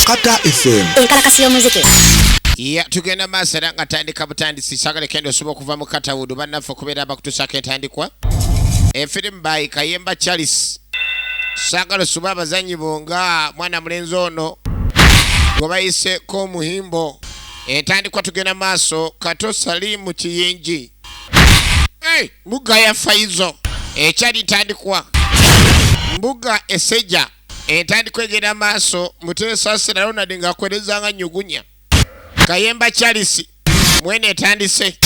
Kata FM. Enkalakasi y'omuziki. Ya tugenda maaso era nga tandika butandisi. Sagala kendo osobola okuva mu Katawudu bannaffe okubeera abakutusaako entandikwa. Efirimu by Kayemba Charles. Sagala osuba abazanyi bo nga mwana mulenzi ono gwe bayise ko Muhimbo. Entandikwa tugenda maaso. Kato Salimu Kiyingi. Hey, mbuga ya Faizo ekyali ntandikwa. Mbuga Eseja entandikwa egenda maaso. Muteesasira Ronald ng'akwerezanga nyugunya. Kayemba Charles mwene etandise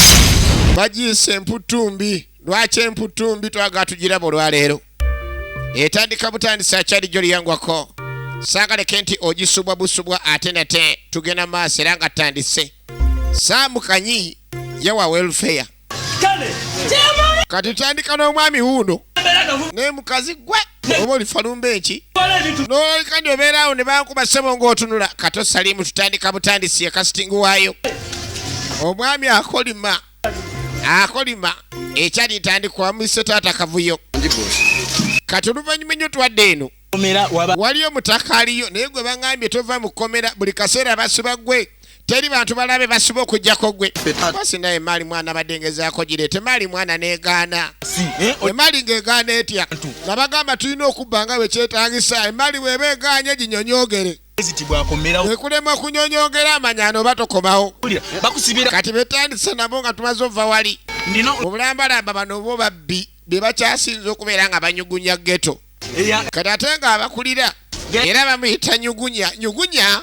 bagiyise emputumbi. Lwaki emputumbi? Twagala tugiraba olwaleero. Etandika butandisi akyali gyo liyangwako. Saagaleke nti ogisubwa busubwa ate nate tugenda maaso era nga tandise. Saamu Kanyi yawa welfare. Kati tutandika n'omwami wuuno naye mukazi gwe oba olifa lumba eki noleka ndi obeera awo ne bankuba ssebo ng'otunula. Kato Salimu tutandika butandisi ye kasitingi waayo. Omwami akolima akolima ekyali ntandikwa muyise taata Kavuyo. Kati oluvannyuma ennyo twadde eno waliyo omutaka aliyo naye gwe baŋŋambye tova mu kkomera buli kaseera basiba gwe teri bantu balabe basiba okuggyako gwe. Basi naye emaali mwana badde ngezaako gireete emaali mwana n'egaana. Emaali ng'egaana etya? Nga bagamba tulina okubba nga bwe kyetaagisa. Emaali bw'eba egaanye ginyonyoogere. Ekulema kunyonyoogera amanya oba tokomawo. Kati betandise nabo nga tumaze ova wali. Obulambalamba bano bo babbi be bakyasinze okubeera nga banyugunya ghetto. Kati ate nga abakulira era bamuyita nyugunya. Nyugunya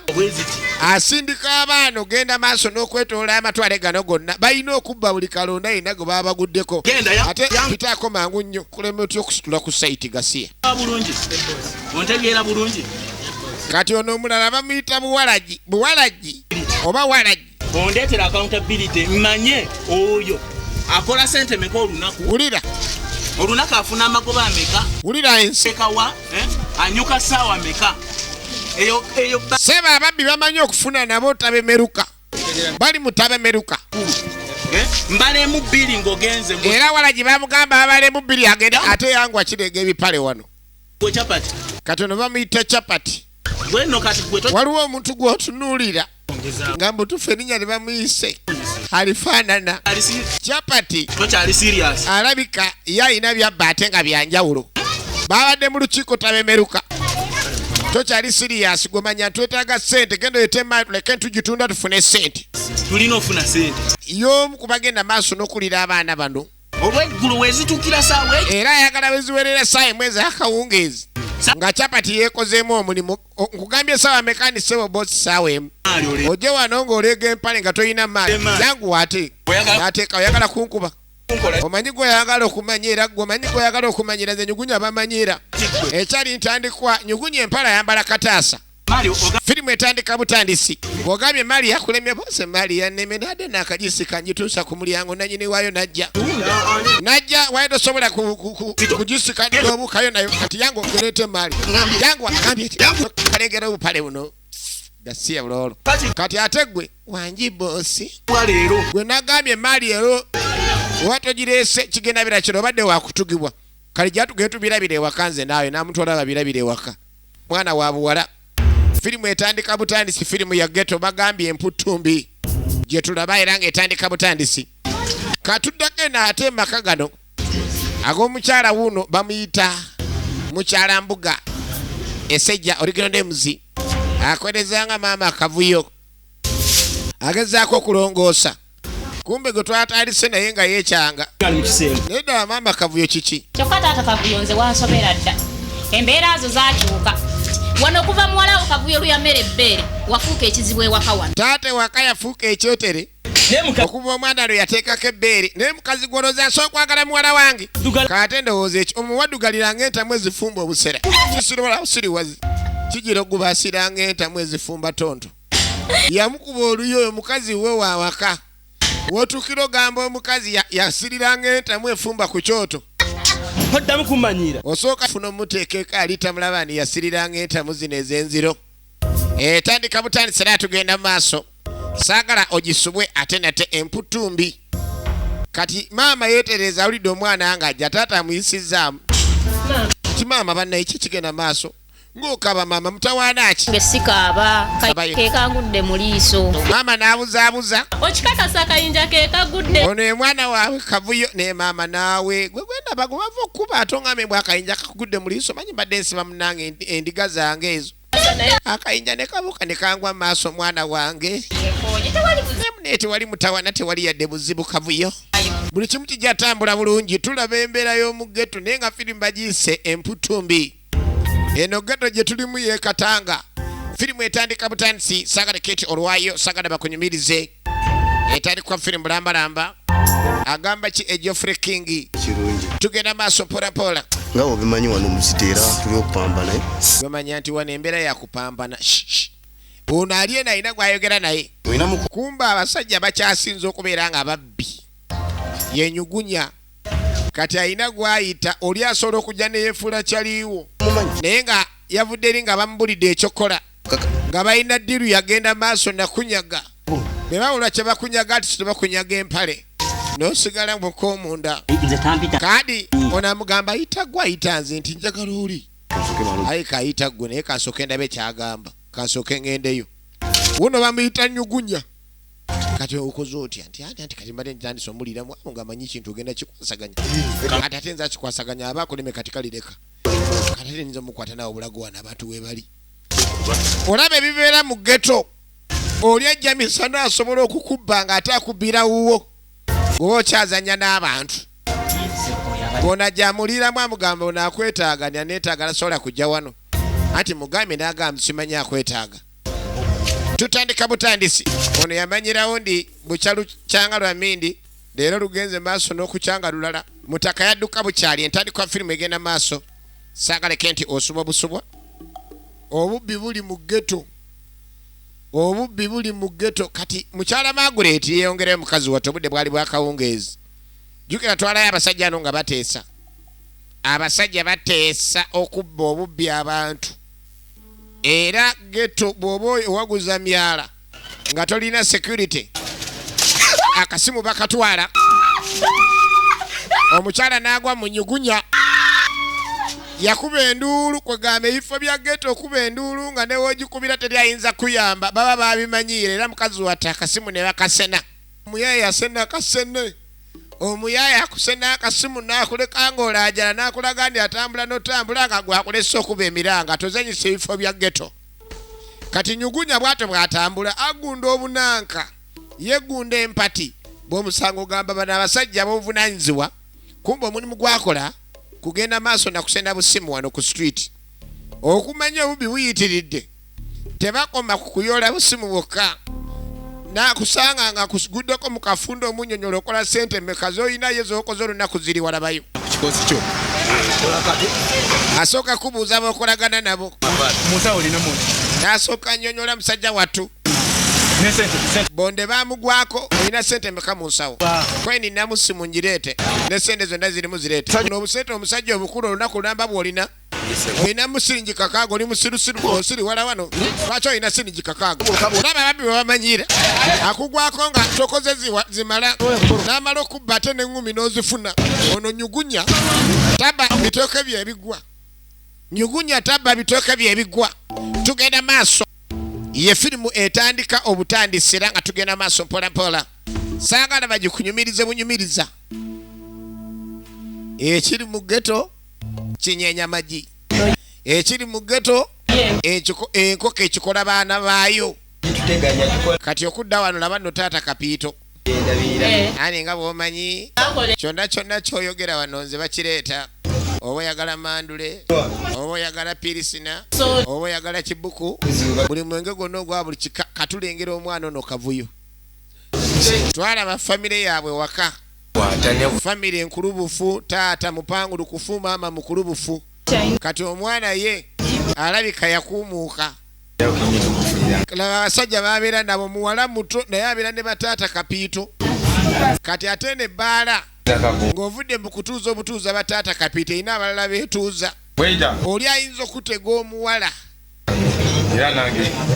asindika abaana ogenda maaso n'okwetoola amatwale gano gonna. Balina okubba buli kalonda yenna gwe baba baguddeko. Ate pitaako mangu nnyo kulema otya okusitula ku sayiti gasiya. Kati ono omulala bamuyita buwalagi. Buwalagi oba walagi. Ondeetera accountability mmanye oyo akola sente meka olunaku. Wulira. Olunaku afuna amagoba ameka. Wulira ensi. Ekawa, anyuka ssaawa meka. Eyo, eyo ba- Seba ababbi bamanyi okufuna nabo tabemeruka. Bali mu tabemeruka. Mbalemu bbiri ng'ogenze ngo- Era walagi bamugamba abalemu bbiri agende ate yangu akirega ebipale wano. Gwe chapati. Kati ono bamuyita chapati. Gwe nno kati gwe to- Waliwo omuntu gw'otunuulira nga mbutuufu erinnya lye bamuyise alifaanana. Chapati Tokyali serious. alabika ye alina byabba ate nga bya njawulo. Babadde mu lukiiko tabemeruka. Tokyali serious gwe manya twetaaga ssente, genda oyite emaali tuleke tugitunda tufune ssente. Tulina ofuna ssente. Y'omu ku bagenda maaso n'okulira abaana bano. Olw'eggulo wezitukira ssaawa egi. Era ayagala weziwerera ssaawa emu ez'akawungeezi. Nga chapati yeekozeemu omulimu. Nkugambye ssaawa meka ni ssebo boss ssaawa emu. Ojje wano ng'oleega empale nga tolina maanyi. Jangu ate. N'ateeka oyagala kunkuba. Omanyi gw'oyagala okumanyira, gwe omanyi gw'oyagala okumanyira, nze nyugunya bamanyira. Ekyali ntandikwa nyugunya empale ayambala kataasa. Firimu etandika butandisi. Bw'ogambye emaali yakulemye bose emaali yannemye nadde naakagisika ngituusa ku mulyango nannyini waayo najja. Najja waayo tosobola kugisika n'obuukayo nayo kati yangu ogereete emaali. Yangu agambye ki? Kalengera obupale buno. Gasiya buloolo. Kati ate gwe wangi boosi. Gwe nagambye emaali ero oba togireese kigenda bira kino obadde wakutugibwa. Kale jja tugende tubirabire ewaka nze naawe n'amutwala babirabire ewaka. Mwana wa buwala. Firimu etandika butandisi, firimu ya ghetto bagambye emputumbi gye tulaba era ng'etandika butandisi. Katuddako eno ate maka gano ag'omukyala wuuno bamuyita mukyala Mbuga Esejja original names akwerezanga maama Kavuyo agezaako okulongoosa. Kumbe gwe twatandise naye nga yeekyanga. Naye ddala maama Kavuyo kiki? Kyokka taata Kavuyo nze wansobera dda. Embeera zo zaakyuka. Wano okuva muwala wo Kavuyo lwe yamera ebbeere wafuuka ekizibu ewaka wano. Taata ewaka yafuuka ekyotere. Okuva omwana lwe yateekako ebbeere. Naye mukazi gw'olowooza nsobola okwagala muwala wange. Kaate ndowooza ekyo omuwaddugalira ng'entamu ezifumba obusera. Kisirobola busiriwazi. Kigira okubaasira ng'entamu ezifumba tonto. Yamukuba oluyi oyo mukazi we wawaka. W'otuukira ogamba omukazi yasirira ng'entamu efumba ku kyoto. Toddamu kumanyira. Osooka funa omuteekeko ali tamulaba ni yasirira ng'entamu zino ez'enziro. Etandika butandisi era tugenda mu maaso. Saagala ogisubwe ate nate emputumbi. Kati maama yeetereeza awulidde omwana ng'ajja taata amuyisizzaamu. Ki maama bannaye ki kigenda maaso? Ng'okaba maama, mutawaana ki? Nge sikaaba. Kabayo. Kekangudde mu liiso. Maama n'abuzaabuza. Okikakasa akayinja kekagudde? Ono ye mwana waabwe Kavuyo. Naye maama naawe gwe gwendaba gwe bava okukuba, ate ongambe mbw akayinja kakugudde mu liiso. Manyi mbadde nsiba munange endiga zange ezo, akayinja ne kabuuka ne kangwa mu maaso, mwana wange. Naye tewali mutawana, tewali yadde buzibu, Kavuyo, buli kimu kijja tambula bulungi. Tulaba embeera y'omu ghetto, naye nga firimu bagiyise Emputumbi. Eno ghetto gye tulimu yeekatanga. Firimu etandika butandisi. Sagala keti olwayo, sagala bakunyumirize. Etandikwa firimu lambalamba. Agamba ki Geoffrey King? Kirungi. Tugenda maaso mpolampola. Nga obimanyi, wano muzita era tuli okupambana, eh? Bamanya nti wano embeera yakupambana. Shh, shh. Ono ali eno alina gwayogera naye. Olina mu Kumba abasajja bakyasinze okubeera nga babbi yenyugunya. Kati alina gwayita, oli asobola okujja neyefuula kyaliiwo, mumanyi. Naye nga yavudde eri nga bamubulidde ekyokola, Kaka. nga balina deal. Yagenda maaso nakunyaga, bwe bawula kye bakunyaga ati tebakunyaga empale, n'osigala mukomunda. Nze tampita. Kaadi ono amugamba ayita gwe, ayita nze nti njagala oli. Nsooke malo. Aye kayita gwe, naye kansooke ndabe kyagamba, kansooke ŋŋendeyo. Wuno bamuyita nyugunya. Kati okoze otya? Nti ati anti kati mbadde ntandise omuliramu abo nga amanyi kintu ogenda kikwasaganya. Kati ate nze akikwasaganya aba akuleme. Kati kalireka, kati ate nyinza omukwata nawe obulago. Wano abantu webali olaba ebibeera mu ghetto. Oli ajja misana, asobola okukubba ng'ate akubbira wuwo gweoba okyazanya n'abantu. Bona gyamuliramu amugamba ono akwetaaga, nti aneetaaga nasobola kujja wano, anti mugambye n'agamba simanyi akwetaaga. Tutandika butandisi. Ono yamanyirawo ndi bukyalu kyanga lwa mindi, leero lugenze maaso n'okukyanga lulala. Mutaka yadduka bukyali. Entandikwa firimu egenda maaso. Saagaleke nti osubwa busubwa. Obubbi buli mu ghetto, obubbi buli mu ghetto. Kati mukyala Margaret yeyongerayo, mukazi wattu, obudde bwali bwakawungeezi. Jjukira twalayo abasajja ano nga bateesa, abasajja bateesa okubba obubbi abantu. Era ghetto bw'oba owaguza myala nga tolina security, akasimu bakatwala. Omukyala n'agwa mu nyugunya, yakuba enduulu. Kwegamba ebifo bya ghetto okuba enduulu nga newogikubira teri ayinza kuyamba, baba babimanyiire. Era mukazi watte akasimu ne bakasena. Omuyaye yasena kasene, omuyaye akusena akasimu n'akuleka ng'olaajana, n'akulaga nti atambula n'otambula nga gwakulesa okuba emiranga. Tozanyisa ebifo bya ghetto. Kati nyugunya bw'atyo bw'atambula agunda obunanka, yeggunda empati bw'omusango. Ogamba bano abasajja b'obuvunanyizibwa, kumba omulimu gwakola kugenda maaso nakusenda busimu wano ku street. Okumanya obubbi buyitiridde, tebakoma ku kuyoola busimu bwokka, nakusanga nga kuguddeko mu kafundo. Omunyonyola okola sente meka z'olinayo, z'okoze olunaku ziri walabayo. Kikosi kyo. Asooka kubuuza b'okolagana nabo. Musawo olina muntu? N'asooka nnyonnyola musajja wattu. Ne sente, sente. Bonde bamugwako. Olina sente meka mu nsawo? Kweni namusimu ngireete, ne sente zonna zirimu zireete. Buno obusente omusajja obukulu olunaku lulamba bw'olina, olinamu siringi 6. Oli musirusiru, osiri wala wano. Lwaki olina siringi 6? Olaba ababbi bwe bamanyiira, akugwako nga tokoze zimala, n'amala okubba ate n'eŋŋumi n'ozifuna. Ono nyugunya taba bitooke bye ebigwa, nyugunya taba bitooke bye ebigwa. Tugenda maaso, ye firimu etandika obutandisi era nga tugenda maaso mpola mpola. Saagala bagikunyumirize bunyumiriza. Ekiri mu ghetto kinyenya magi, ekiri mu ghetto enkoko ekikola baana baayo. Kati okudda wano laba nno taata Kapiito ani nga bw'omanyi kyonna kyonna kyoyogera wano nze bakireeta. Oba oyagala mandule, oba oyagala pirisina, oba oyagala kibuku, buli mwenge gwonna ogwa buli kika. Katulengera omwana ono Kavuyo, twalaba famire yaabwe waka, famire enkulubufu, taata mupangulukufu, maama mukulubufu. Kati omwana ye alabika yakuumuuka. Laba abasajja babeera nabo, muwala muto naye abeera ne bataata Kapiito. Kati ate ne bbaala ng'ovudde mu kutuuza obutuuza bataata Kapiito, erina abalala beetuuza. Oli ayinza okutega omuwala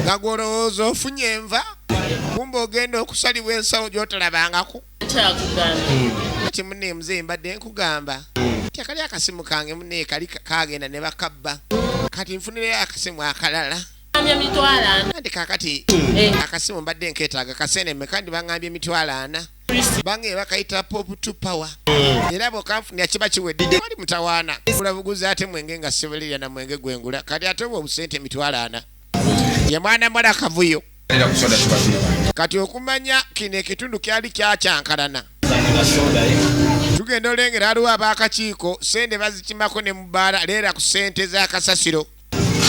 nga gw'olowooza ofunye enva, kumba ogenda okusalibwa ensawo gy'otalabangako. Kyakugamba. Kati munne muzeeyi, mbadde nkugamba. Kali akasimu kange munne kali kagenda ne bakabba. Kati nfunireyo akasimu akalala. Andi kakati akasimu mbadde nkeetaaga kasente mmeka ndi baŋŋambye 40,000. Bange bakayita pop to power. Era bw'okanfunira kiba kiwedde. Wali mutawaana. Gula buguzi ate mwenge nga sibulirya na mwenge gwengula. Kati ate obwo obusente 40,000. Ye mwana muwala Kavuyo. Kati okumanya kino ekitundu kyali kyakyankalana. Tugenda olengera aliwo ab'akakiiko sente bazikimako ne mu bbaala leera ku sente z'akasasiro.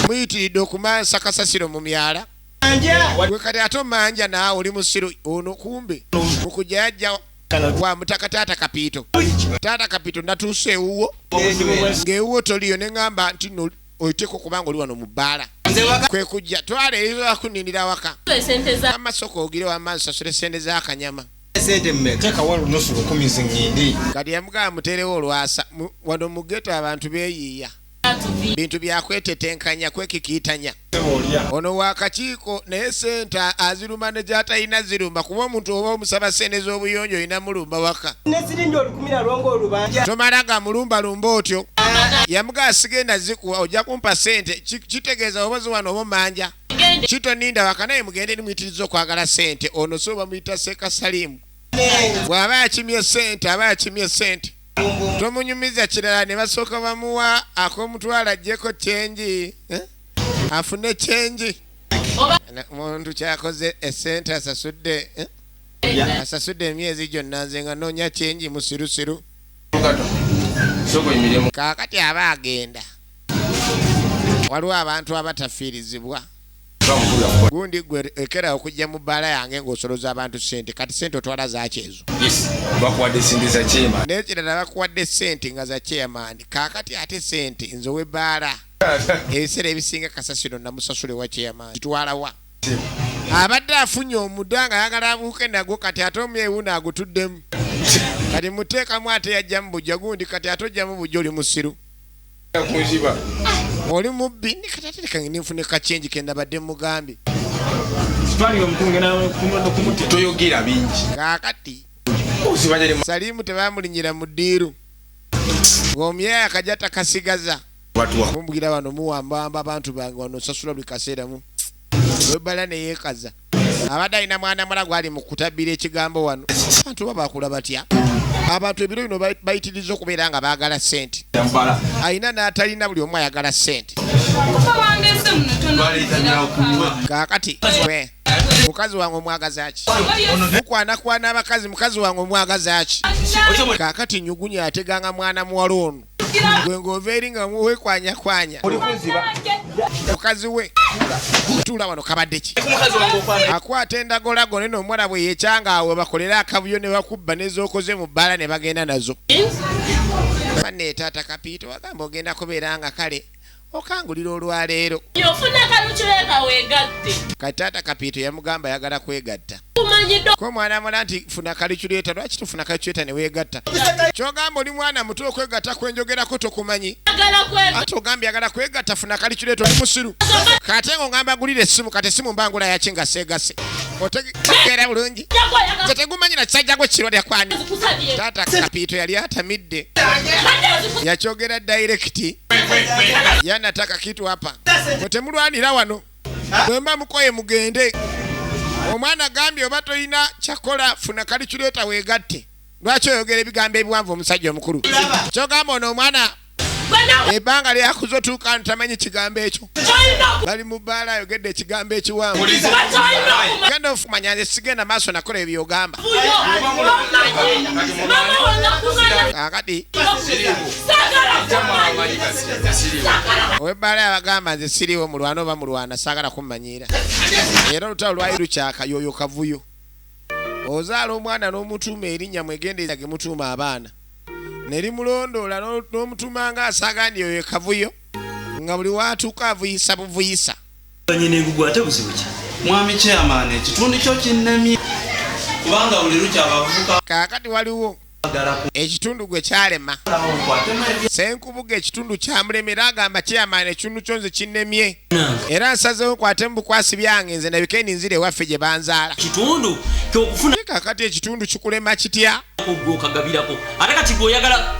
Muyitiridde okumansa kasasiro mu myala. Gwe kati ate omanja naawe oli musiru ono kumbe mukujja yajja wa mutaka taata Kapiito. Taata Kapiito natuuse ewuwo ng'ewuwo toliyo ne ŋŋamba nti nno oyiteko kubanga oli wano mu bbaala. Kwe kujja twala erizo kunindira waka. Esente za Amasoko ogire wamma nsasule sente z'akanyama. Sente mmeka? Teekawo olunusu 1000 ziŋŋende. Kati yamugamba muteerewo olwasa wano mu ghetto abantu beeyiiya. Bintu byakwetetenkanya kwekikiitanya. Ono wa kakiiko naye sente aziruma ne gy'atalina ziruma kuba omuntu oba omusaba sente z'obuyonjo olina mulumba waka. Nesirinda olukumi nalwo ng'olubanja. Tomala nga mulumbalumba otyo. Yamugamba sigenda zikuwa ojja kumpa sente kitegeeza oba ziwano oba omanja. Kitoninda waka naye mugende nimuyitiriza okwagala sente ono so bamuyita Seka Salimu. Bw'aba yakimye sente aba yakimye sente. Tomunyumiza kirala ne basooka bamuwa ak'omutwalo aggyeko change eh? Afune change. Muntu kyakoze esente asasudde eh? Asasudde emyezi gyonna nze nga noonya change musirusiru. Kaakati aba agenda. Waliwo abantu abatafiirizibwa. Gundi gwe ekera okujja mu bbaala yange ng'osoloza abantu sente kati sente otwala zaaki ezo? Bakuwadde sente za chairman. N'ekirala bakuwadde sente nga za chairman. Kaakati ate sente nze ow'ebbaala ebiseera ebisinga kasasiro namusasula ewa chairman. Kitwala wa? Abadde afunye omudda nga ayagala abuuke nagwo kati ate omwewuuna agutuddemu. Kati muteekamu ate yajja mu bujja gundi kati ate ojja mu bujja oli musiru. Kunziba. Oli mubbi ni kati ate leka nfune ka change ke nabadde mugambye. Toyogera bingi. Kaakati Osibanya Salimu tebamulinyira mu ddiiru. Ng'omuyaya akajja takasigaza. batuwa. Mumbwira wano muwambawamba abantu bange wano nsasula buli kaseera mu. Webbala ne yeekaza. Abadde alina mwana muwala gwali mu kutabbira ekigambo wano. Abantu baba bakula batya? Abantu ebiro bino bayitiriza okubeera nga baagala ssente. Mbala. Alina n'atalina buli omu ayagala ssente. Kaakati we mukazi wange omwagaza ki? Mukwanakwana abakazi mukazi wange omwagaza ki? Kaakati nyugunya ateganga mwana muwala ono. Gwe ng'ova eri nga weekwanyakwanya. Mukazi we tuula wano kabadde ki? Akwata endagolago nene omuwala bwe yekyanga awo bakolere akavuyo ne bakubba n'ezookoze mu bbaala ne bagenda nazo. Banne taata Kapiito wagamba ogenda kubeera nga kale okangulira olwaleero. Ofuna calculator weegatte. Kati taata Kapiito yamugamba ayagala kwegatta. Kumanyiddwa. Ko mwana muwala nti funa calculator lwaki tofuna calculator ne weegatta? Ky'ogamba oli mwana muto okwegatta kwenjogerako tokumanyi. Agala kwegatta. Ate ogambye ayagala kwegatta funa calculator oli musiru. Kate ng'ogamba gulira essimu kati essimu mbangula yaki nga seegase. Otegeera bulungi. Nze tegumanyi na kisajja gwe kirwadde kwani. Taata Kapiito yali atamidde. Yakyogera direct. Yanataka kitu hapa. Mwe temulwanira wano. Bwe mukoye mugende. Omwana agambye oba tolina kyakola funa calculator weegatte. Lwaki oyogera ebigambo ebiwanvu omusajja omukulu? Kyogamba ono omwana ebbanga lyakuze otuuka ntamanyi kigambo ekyo. Bali mu bbaala ayogedde ekigambo ekiwanvu. Genda ofumanya nze sigenda maaso nakola ebyo ogamba. Kaakati ow'ebbaala yabagamba nze siriiwo mulwana oba mulwana saagala kummanyiira. Era olutalo lwali lukyaka yoyo Kavuyo. Ozaala omwana n'omutuuma erinnya mwegendereza ge mutuuma abaana. Ne limulondoola n'omutuuma nga asaaga nti yoyo Kavuyo nga buli w'atuuka avuyisa buvuyisa. Nyina ate buzibu ki? Mwami chairman ekitundu kyo kinnemye kubanga buli lukya abavubuka Kaakati waliwo bagala ekitundu gwe kyalema. Ssenkubuge ekitundu kyamulemera agamba chairman ekitundu kyo nze kinnemye. Era nsazeewo nkwate mu bukwasi byange nze ndabike nninzire ewaffe gye banzaala. Kitundu kyokufuna Kaakati ekitundu kikulema kitya? gwe okagabirako ate kati gwe oyagala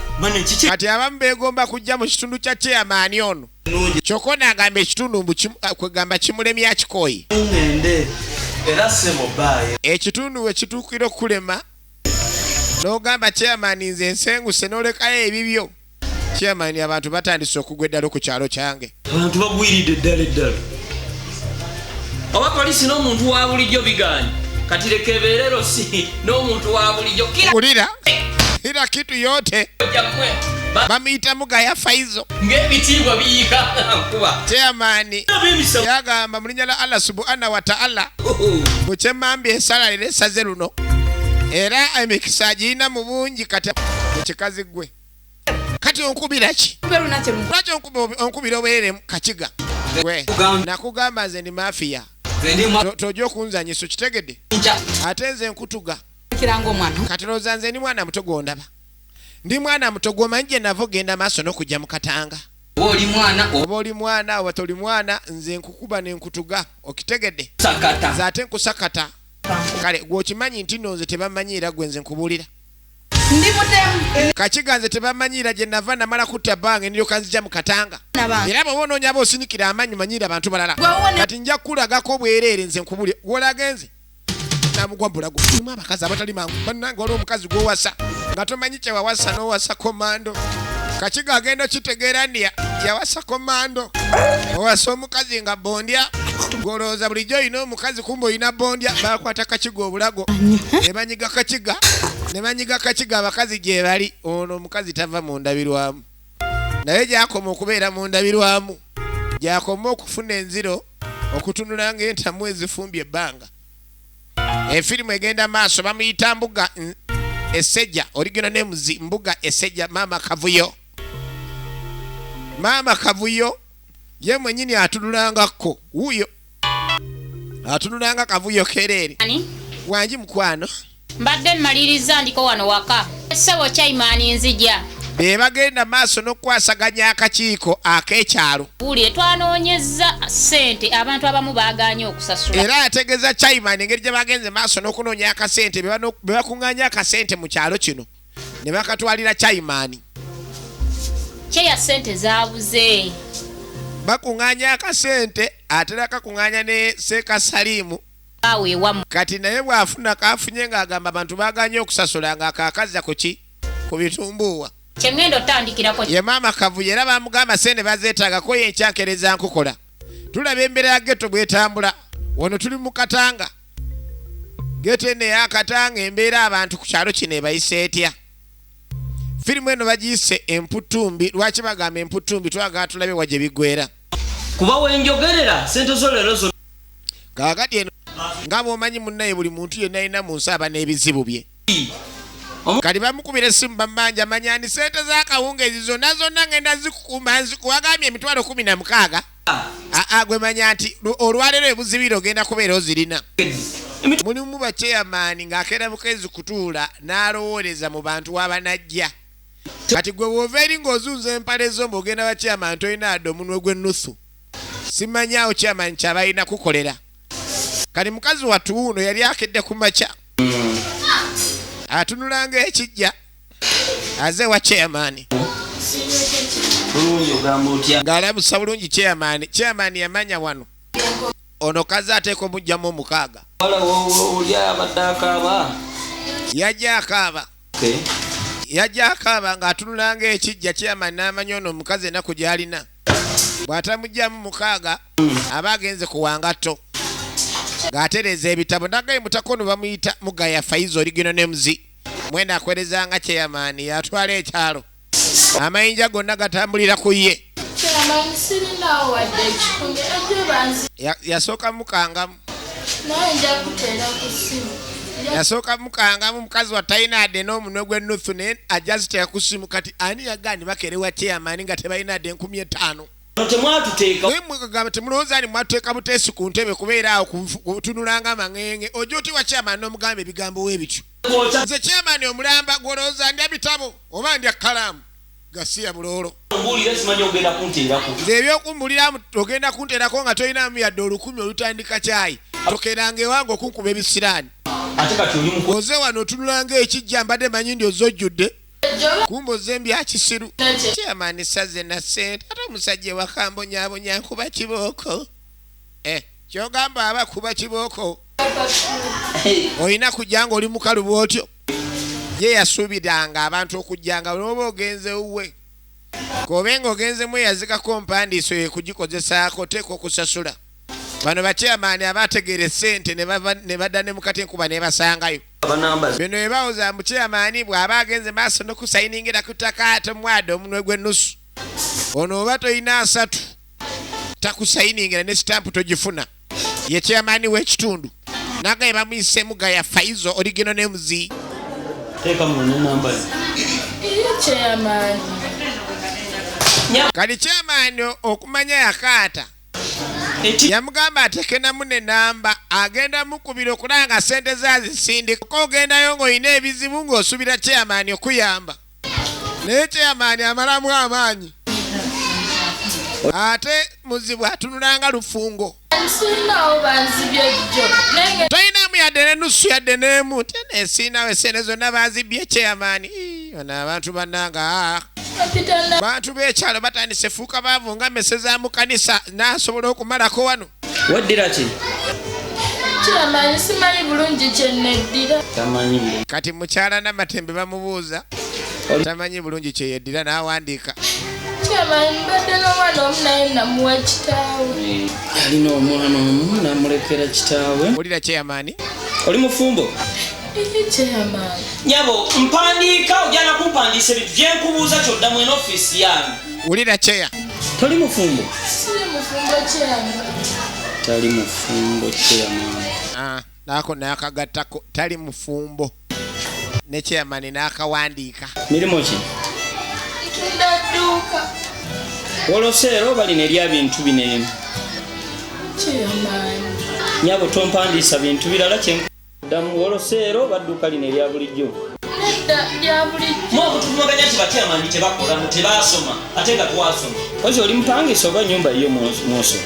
Kati abamu beegomba kujja mu kitundu kya chairman ono. Kyokka ono agamba ekitundu mbu kwegamba kimulemye akikooye. Ekitundu we kituukira okulema n'ogamba chairman nze nsenguse n'olekayo ebibyo. Chairman abantu batandise okugwa eddalo ku kyalo kyange. Abantu bagwiridde eddala eddala. Oba polisi n'omuntu wa bulijjo bigaanye. Kati leka ebeere si n'omuntu wa bulijjo. Wulira kila kitu yote bamuyita Mugaya Faizo ng'ebitiibwa biyiika nkuba. Chairman yagamba mu linnya lya Allah subhanahu wa ta'ala bukyemambi esala leero esaze luno era emikisa girina mu bungi. Kati ekikazi gwe kati onkubira ki? Lwaki onkubira obeere kakiga gwe? Nakugamba nze ndi mafia, tojja okunzanyisa okitegedde, ate nze nkutuga. Kati lowooza nze ndi mwana muto gw'ondaba, ndi mwana muto gw'omanyi gye nava ogenda maaso n'okujja mu katanga. Oba oli mwana oba toli mwana, nze nkukuba ne nkutuga okitegedde, nze ate nkusakata. Kale gw'okimanyi nti nno nze tebamanyiira gwe nze nkubuulira. Kakiga nze tebamanyiira gye nava namala kutta bange ndyoka nzija mu katanga. Era bw'oba onoonya aba osinikira amaanyi manyiira abantu balala. Kati nja kukulagako bwereere nze nkubuulire gw'olagenze. Namugwa mbulago. Mulimu abakazi abatali mangu. Bannange waliwo omukazi gw'owasa nga tomanyi kye wawasa n'owasa komando. Kakiga agenda okitegeera nti yawasa komando. Owasa omukazi nga bondya. Gw'olowooza bulijjo olina omukazi kumbe olina bondya. Baakwata Kakiga obulago ne banyiga Kakiga ne banyiga Kakiga abakazi gye bali. Ono omukazi tava mu ndabirwamu. Naye gy'akoma okubeera mu ndabirwamu gy'akoma okufuna enziro okutunula ng'entamu ezifumbye ebbanga. Efirimu egenda maaso bamuyita Mbuga Esejja, original names Mbuga Esejja. Maama Kavuyo, Maama Kavuyo ye mwennyini atunulangako wuuyo atunulanga Kavuyo kereere. Wangi mukwano. Mbadde mmaliriza ndiko wano waka. Ssebo Chairman nzija. Be bagenda maaso n'okukwasaganya akakiiko ak'ekyalo. Wulire twanoonyezza ssente abantu abamu baagaanye okusasula. Era ategeeza Chairman engeri gye bagenze maaso n'okunoonya akasente be bakuŋŋaanya akasente mu kyalo kino ne bakatwalira Chairman. Kyeya ssente zaabuze. Bakuŋŋaanya akasente ate era kakuŋŋaanya ne Seeka Salimu. Kati naye bw'afuna kafunye ng'agamba abantu baagaanye okusasula ng'akaakazza ku ki? Ku bitumbuuwa. Kyengendo otandikirako. Ye Maama Kavuyo era bamugamba ssente bazeetaagako ye enkyankereza nkukola. Tulaba embeera ya ghetto bw'etambula. Wano tuli mu Katanga. Ghetto eno ey'Akatanga embeera abantu ku kyalo kino ebayisa etya? Firimu eno bagiyise Emputumbi. Lwaki bagamba Emputumbi? Twagala tulabe wa gye biggweera. Kuba wenjogerera ssente zo leero zo. Kaakati eno nga bw'omanyi munnaye buli muntu yenna alina mu nsi aba n'ebizibu bye. Kati bamukubira essimu bamubanja manya ndi ssente z'akawungeezi zonna zonna ngenda zikukuuma nzikuwagambye 160,000. Aa gwe manya nti olwaleero ebuzibira ogenda kubeera ozirina. Mulimu ba chairman ng'akeera bukezi kutuula n'alowooleza mu bantu w'abanajja. Kati gwe bw'ova eri ng'ozunza empale zo ng'ogenda ba chairman tolina adde omunwe gw'ennusu. Simanyi awo chairman ky'abalina kukolera. Kati mukazi wattu wuuno yali akedde ku makya. Atunulanga ekijja aze wa chairman. Ng'alabusa bulungi chairman. Chairman yamanya wano. Ono kazi ateeka omugyamu 6. Yajja akaaba. Yajja akaaba ng'atunulanga ekijja. Chairman n'amanya ono omukazi ennaku gy'alina. Bw'atamugyamu 6 aba agenze ku wangatto. Ng'atereeza ebitabo. Nagaye mutaka ono bamuyita Mugaya Faizo original names. Mwenda akwerezanga chairman yatwala ekyalo. Amayinja gonna gatambulira ku ye. Yasooka mukangamu. Yasooka mukangamu mukazi wa talina adde n'omunwe gw'ennusu naye ajja ziteeka ku ssimu. Kati ani yagaani bakerewa chairman nga tebalina adde 5,000. Temwagamba temulowooza ni mwatuteeka buteesi ku ntebe kubeera awo kutunulanga amangenge. Ojja oti wa chairman n'omugamba ebigambo weebityo. Nze chairman omulamba gw'olowooza ndya bitabo oba ndya kkalaamu gasiya buloolo. Nze ebyokumbulira ogenda kunteerako nga tolinamu yadde 1,000 olutandika kyayi. Tokeranga ewange okunkuba ebisiraani. Oze wano otunulanga ekijja mbadde manyi ndi ozojjudde. Kumbe ozze mbyakisiru. Chairman saze na ssente, ate omusajja ewaka mbonyaabonya nkuba kibooko. Kyogamba aba kuba kibooko, olina kujja ng'oli mukalu bw'otyo. Ye yasuubiranga abantu okujjanga n'oba ogenze wuwe, kobe ng'ogenzemu eyazikako mpandiiso ye kugikozesaako, oteekwa okusasula. Bano bachairman abategeera essente ne badda ne mukati enkuba nebasangayo. Bino ebawoza mu chairman bw'aba agenze maaso n'okusayiningira ku ttaka, tomuwadde omunwe gw'ennusu. Ono oba toyina 3 takusayiningira ne sitampu togifuna. Ye chairman w'ekitundu nagaye bamuyisemu Gaya Faizo original names. Kali chairman okumanya yakaata yamugamba atekenamu nenamba, agenda mukubira okulanga sente zazisindika. Ogendayo ng'olina ebizibu ng'osuubira chairman okuyamba, naye chairman amalamu amaanyi ate muzibu atunulanga lufungo. Toyinamu yadde n'ennusu yadde n'emu, tenesiinawo esente zonna bazibbye chairman. Bano abantu bannanga, bantu b'ekyalo batandise fuuka baavu nga mmese za mu kanisa, n'asobola okumalako wano. Weddira ki? Chairman simanyi bulungi kye neddira. Tamanyi. Kati mukyala Namatembe bamubuuza tamanyi bulungi kye yeddira, n'awandiika. Chairman mbadde n'omwana omu naye namuwa kitaawe. Alina omwana omu namulekera kitaawe. Wulira chairman. Oli mufumbo? Chairman. Nyabo mpandiika, ojja nakumpandiisa ebintu byenkubuuza kyoddamu eno ofiisi yange. Wulira chair. Toli mufumbo? Siri mufumbo chairman. Tali mufumbo chairman. Nako n'akagattako tali mufumbo ne chairman n'akawandiika. Mirimu ki? Ntunda dduuka. Woloseero balina erya bintu bino eno. Chairman. Nyabo tompandiisa bintu birala kyenkuddamu. Woloseero badduuka lino erya bulijjo. Nedda lya bulijjo. Mwokutumaganya nti bachairman tebakola mu tebaasoma ate nga twasoma. Ozi oli mupangisa oba nnyumba yo mwoso?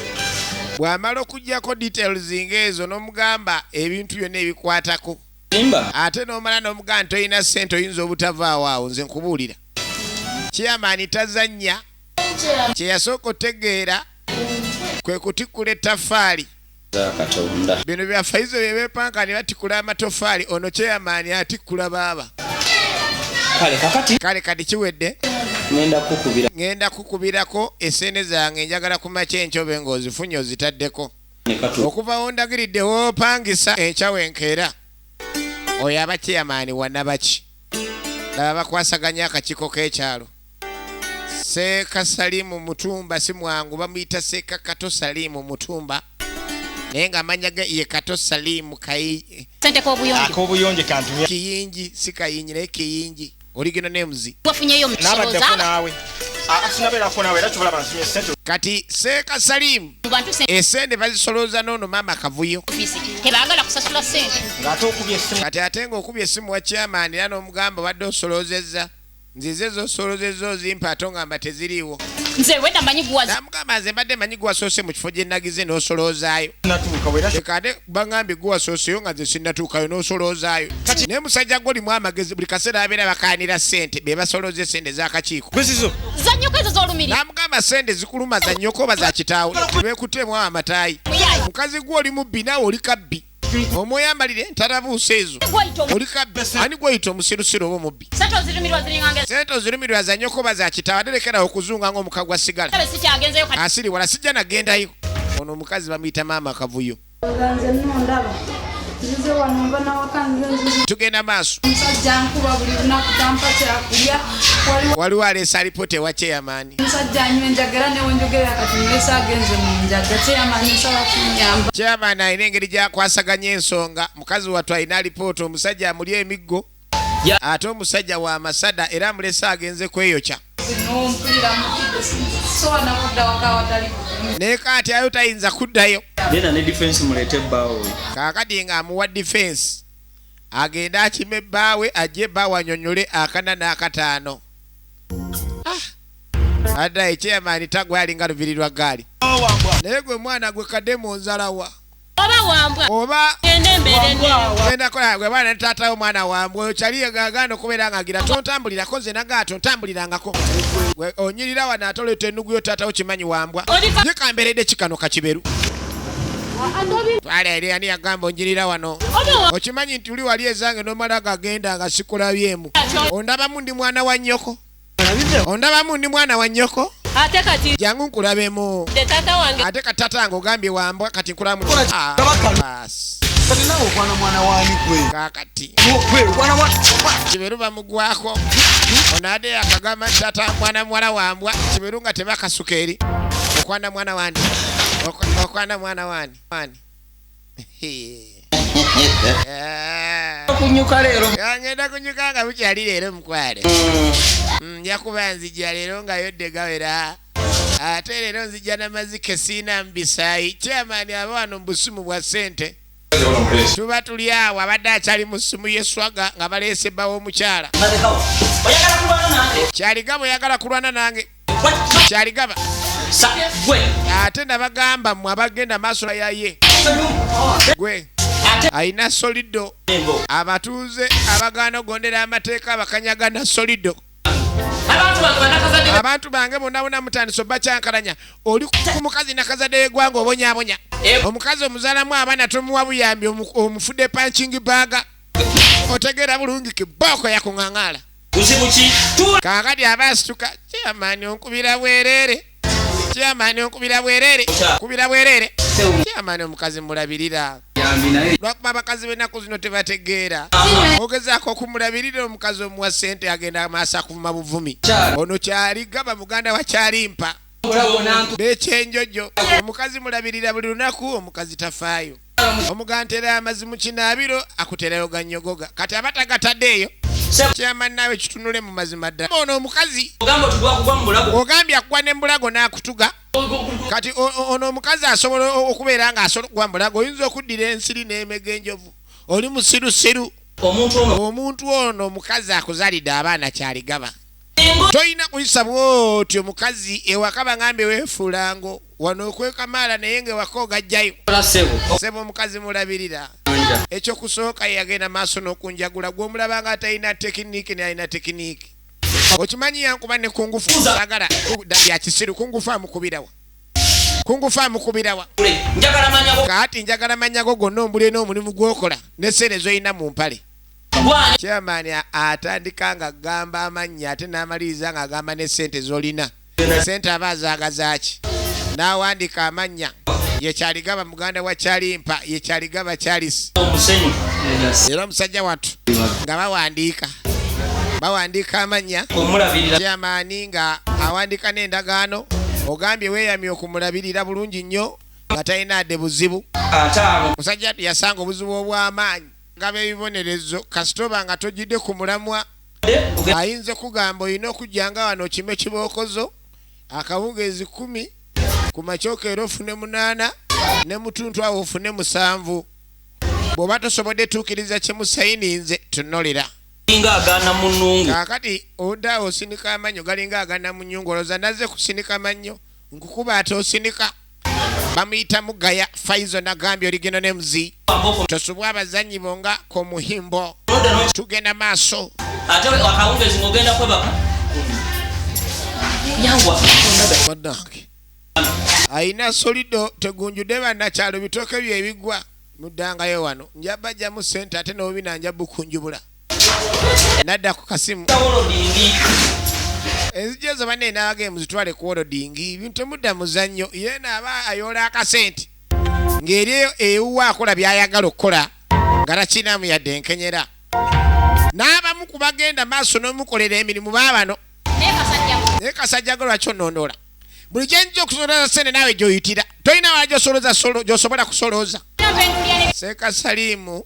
Bw'amala okuggyako details ng'ezo n'omugamba ebintu byonna ebikwatako, ate n'omala n'omugamba nti tolina ssente oyinza obutavaawo awo. Nze nkubuulira chairman tazannya. Kye yasooka otegeera kwe kutikkula ettaffaali. Bino bya Faizo bye beepanka ne batikula amatoffaali, ono chairman atikkula baaba. Kale kati kiwedde. Ngenda kukubirako essente zange, njagala kumakya enkyobe ng'ozifunye ozitaddeko. Okuva wondagiridde woopangisa enkya wenkeera. Oyo aba chairman wa Nabaki. Laba bakwasaganya akakiiko k'ekyalo. Seeka Salimu Mutumba si mwangu, bamuyita Seeka Kato Salimu Mutumba, naye ng'amannya ge ye Kato Salimu Ak'obuyonjo kantumye. Kiyingi, si Kayingi naye Kiyingi. Original names. Wafunyeyo N'abaddeko naawe. Sinabeerako naawe era kyobalaba nsumye ssente. Kati Seeka Salimu essente bazisolooza n'ono maama Kavuyo. Tebaagala kusasula ssente. Ng'ate okubye essimu. Kati ate ng'okubye essimu wa chairman era n'omugamba obadde osoloozezza. Nzize z'osoloozezza ozimpa ate ongamba teziriiwo. Nze wedda mmanyi guwazi. Namugamba nze mbadde mmanyi guwasoose mu kifo gye nagize n'osoloozaayo. Leka ate bangambye guwasooseyo nga nze sinnatuukayo n'osoloozaayo. Naye musajja gw'olimu amagezi buli kaseera abeera bakaanira ssente be basolooza essente z'akakiiko. Zannyoko ezo z'olumirira. Namugamba ssente zikuluma za nnyoko oba za kitaawo. Beekuteemu amataayi. Mukazi gwe oli mubbi naawe oli kabbi. Omwoyambalire entalabuusa ezo. Oli kabbi. Ani gw'oyita omusirusiru oba omubbi? Ssente ozirumirwa ziringanga. Ssente ozirumirwa za nnyoko oba za kitaawo, ate lekerawo okuzunga ng'omuka gwa sigala. Asiri wala sijja nagendayo. Ono omukazi bamuyita maama Kavuyo. Nze nno ndaba. Nzize wano nva nawaka nze. Tugenda maaso. Omusajja nkuba buli lunaku tampa kyakulya. Waliwo aleese alipoota ewa chairman. Omusajja anywa enjaga era ne wenjogerera kati mulese agenze mu njaga. Chairman nsaba kunnyamba. Chairman alina engeri gy'akwasaganya ensonga. Mukazi wattu alina alipoota, omusajja amulya emiggo. Ate omusajja wa Masada era amulese agenze kweyokya. Naye kaati ayo tayinza kuddayo. Genda ne defense muleete ebbaawe. Kaakati ng'amuwa defense agende akime ebbaawe ajje ebbaawe annyonnyole 4 n'akattaano. Adda chairman tagwa alinga lubiri lwa ggaali. Naye gwe mwana gwe kadde mu nzalawa. Oba wambwa. Oba Genda kola gwe bwana taata wo mwana wambwe oyo kyali gaganda okubeera ng'agira tontambulirako nze nagaa tontambulirangako. Gwe onyirira wano ate oleeta ennugu yo taata wo kimanyi wambwa. Ye kamberedde ki kano kakiberu? Twala eri ani yagamba onjirira wano? Okimanyi nti uli wali ezange n'omala gagenda nga sikulabyemu. Ondabamu ndi mwana wa nnyoko. Ondabamu ndi mwana wa nnyoko. Ate kati jangu nkulabemu. Tata wange. Ate kati tata wange ogambye wambwa kati nkulamu. Kati nawe okwana mwana wani gwe? Kakati. Gwe okwana mwana. Kiberu bamugwako. Ono ade akagamba tata mwana muwala wambwa. Kiberu nga tebakasuka eri. Okwana mwana wani. Okwana mwana wani. Wani. Kunyuka leero. Ngenda kunyuka nga bukyali leero mukwale. Nja kuba nzijja leero nga yodde gawera. Ate leero nzijja n'amazike siina mbisaayi. Chairman aba wano mu busimu bwa ssente. Tuba tuli awo abadde akyali mu ssimu y'esswaga nga baleese bba w'omukyala. Kyaligaba oyagala kulwana nange. Kyaligaba. Ate nabagamba mmwe abagenda maaso yaye. Gwe. Ayina solido. Abatuuze abagaana okugondera amateeka bakanyagana solido. Abantu bange bonna bonna mutandise obakyankalanya. Oli ku mukazi nakazadde w'eggwanga obonyaabonya. Omukazi omuzaalamu abaana tomuwa buyambi omufudde punching bag. Otegeera bulungi kibooko yakuŋŋaŋaala. Kaakati aba asituka, chairman onkubira bwereere. Chairman onkubira bwereere. Nkubira bwereere. Chairman omukazi mulabirira. Lwakuba abakazi b'ennaku zino tebategeera. Ogezaako okumulabirira omukazi omuwa ssente agenda maaso akuvuma buvumi. Ono Kyaligaba muganda wa Kyalimpa. Bekyenjojo. Omukazi mulabirira buli lunaku omukazi tafaayo. Omugantera amazzi mu kinaabiro akuterayo ganyogoga. Kati aba tagataddeeyo. Chairman naawe kitunule mu mazima ddala. Ono omukazi ogambye akugwa ne mbulago n'akutuga. Kati ono omukazi asobola okubeera ng'asobola okugwa mbulago. Oyinza okuddira ensiri n'emega enjovu. Oli musirusiru. Omuntu ono omukazi akuzaalidde abaana Kyaligaba. Toyina kuyisa bw'otyo omukazi ewaka baŋŋambye weefuulango. Wano okwekamaala naye ng'ewaka ogajjayo. Ssebo omukazi mulabirira. Ekyokusooka ye yagenda maaso n'okunjagula gw'omulaba nga atalina tekiniki naye alina tekiniki. Okimanyi yankuba ne kungufu sagala bya kisiru kungufu amukubirawa. Kungufu amukubirawa. Kaati njagala manyago gonna ombule n'omulimu gw'okola ne ssente z'olina mu mpale. Chairman atandika ng'agamba amannya ate n'amaliriza ng'agamba ne ssente z'olina. Ssente aba azaagazaaki. N'awandiika amannya. Ye Kyaligaba muganda wa Kyalimpa, ye Kyaligaba Charles. Era omusajja wattu nga bawandiika. Bawandiika amannya. Chairman nga awandiika n'endagaano. Ogambye weeyamye okumulabirira bulungi nnyo nga talina adde buzibu. Musajja yasanga obuzibu obw'amaanyi. Ngaba ebibonerezo kasitoba nga tojjidde ku mulamwa. Ayinza kugamba olina okujja nga wano okime kibookozo akawungeezi 10 ku makyoka era ofune 8 ne mutuntu awo ofune 7. Bw'oba tosobodde tuukiriza kye musayininze tunnolera. Kaakati odda osinika amannyo galinga agana mu nnyungu olowooza nazze kusinika mannyo nkukuba ate osinika. Bamuyita Mugaya Faizo nagambye oligeno ne mzi. Tosubwa abazannyi bonga komuhimbo. Tugenda maaso. Ate akawungeezi ng'ogenda kwebaka. Yawa. Bannange. Ayina solido tegunjudde bannakyalo bitooke bye ebigwa. Muddangayo wano. Nja bajjamu ssente ate n'obubina nja bukunjubula. Nadda ku kasimu. Enzigi ezo banne n'abagenda muzitwale ku wolodingi. Ebintu temudda muzannyo. Ye naaba ayoola akasente. Ng'eri ewuwe akola by'ayagala okukola nga takinaamu yadde enkenyera. N'abamu ku bagenda maaso n'omukolera emirimu baabano. Naye kasajja gwe lwaki onnondola? Buli kye nja okusolooza ssente naawe gy'oyitira. Tolina wala gy'osobola kusolooza. Seeka Salimu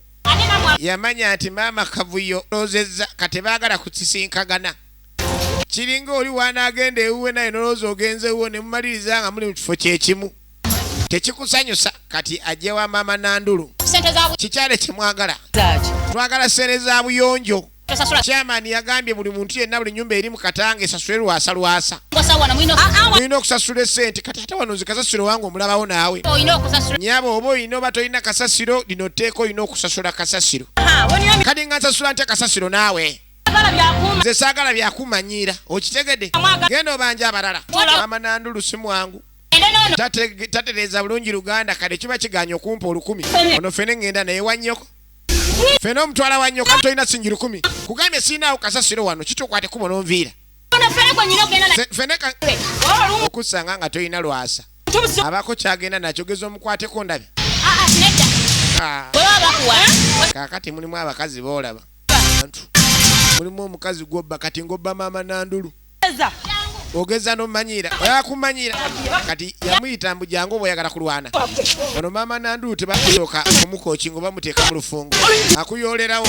yamanya nti maama Kavuyo loozezza kati baagala kukisinkagana. Kiringa oli wanaagenda ewuwe naye n'olowooza ogenze ewuwe ne mumaliriza nga muli mu kifo kye kimu. Tekikusanyusa kati ajje wa maama Nandulu. Kikyale kye mwagala. Twagala ssente za buyonjo. Chairman yagambye buli muntu yenna, buli nyumba eri mu Katanga esasule lwasa lwasa. Mulina okusasula esente. Kati ate wano nze kasasiro wange omulabawo naawe. Nyabo, oba olina oba tolina kasasiro, lino tteeka, olina okusasula kasasiro. Kati nga nsasula ntya kasasiro naawe? Nze saagala byakumanyiira, okitegedde? Genda obanja abalala. Mama Nandulu si mwangu, tatereeza bulungi Luganda. Kale kiba kiganya okumpa 1000. Ono fene ŋŋenda naye wannyoko, fene omutwala wannyoko. Tolina singi 1000, kugambye siinaawo kasasiro wano, kitukwate kubo n'onviira. Fene okusanga nga tolina lwasa abako kyagenda nakyo, geza omukwateko ndabe. Kaakati mulimu abakazi boolaba, mulimu omukazi gwobba, kati ngobba maama Nandulu, ogeza n'omanyira, oyakumanyira. Kati yamuyita mbu jangu oba oyagala kulwana. Ono maama Nandulu tebasooka omukokinga oba muteeka mu lufungo, akuyolerawo,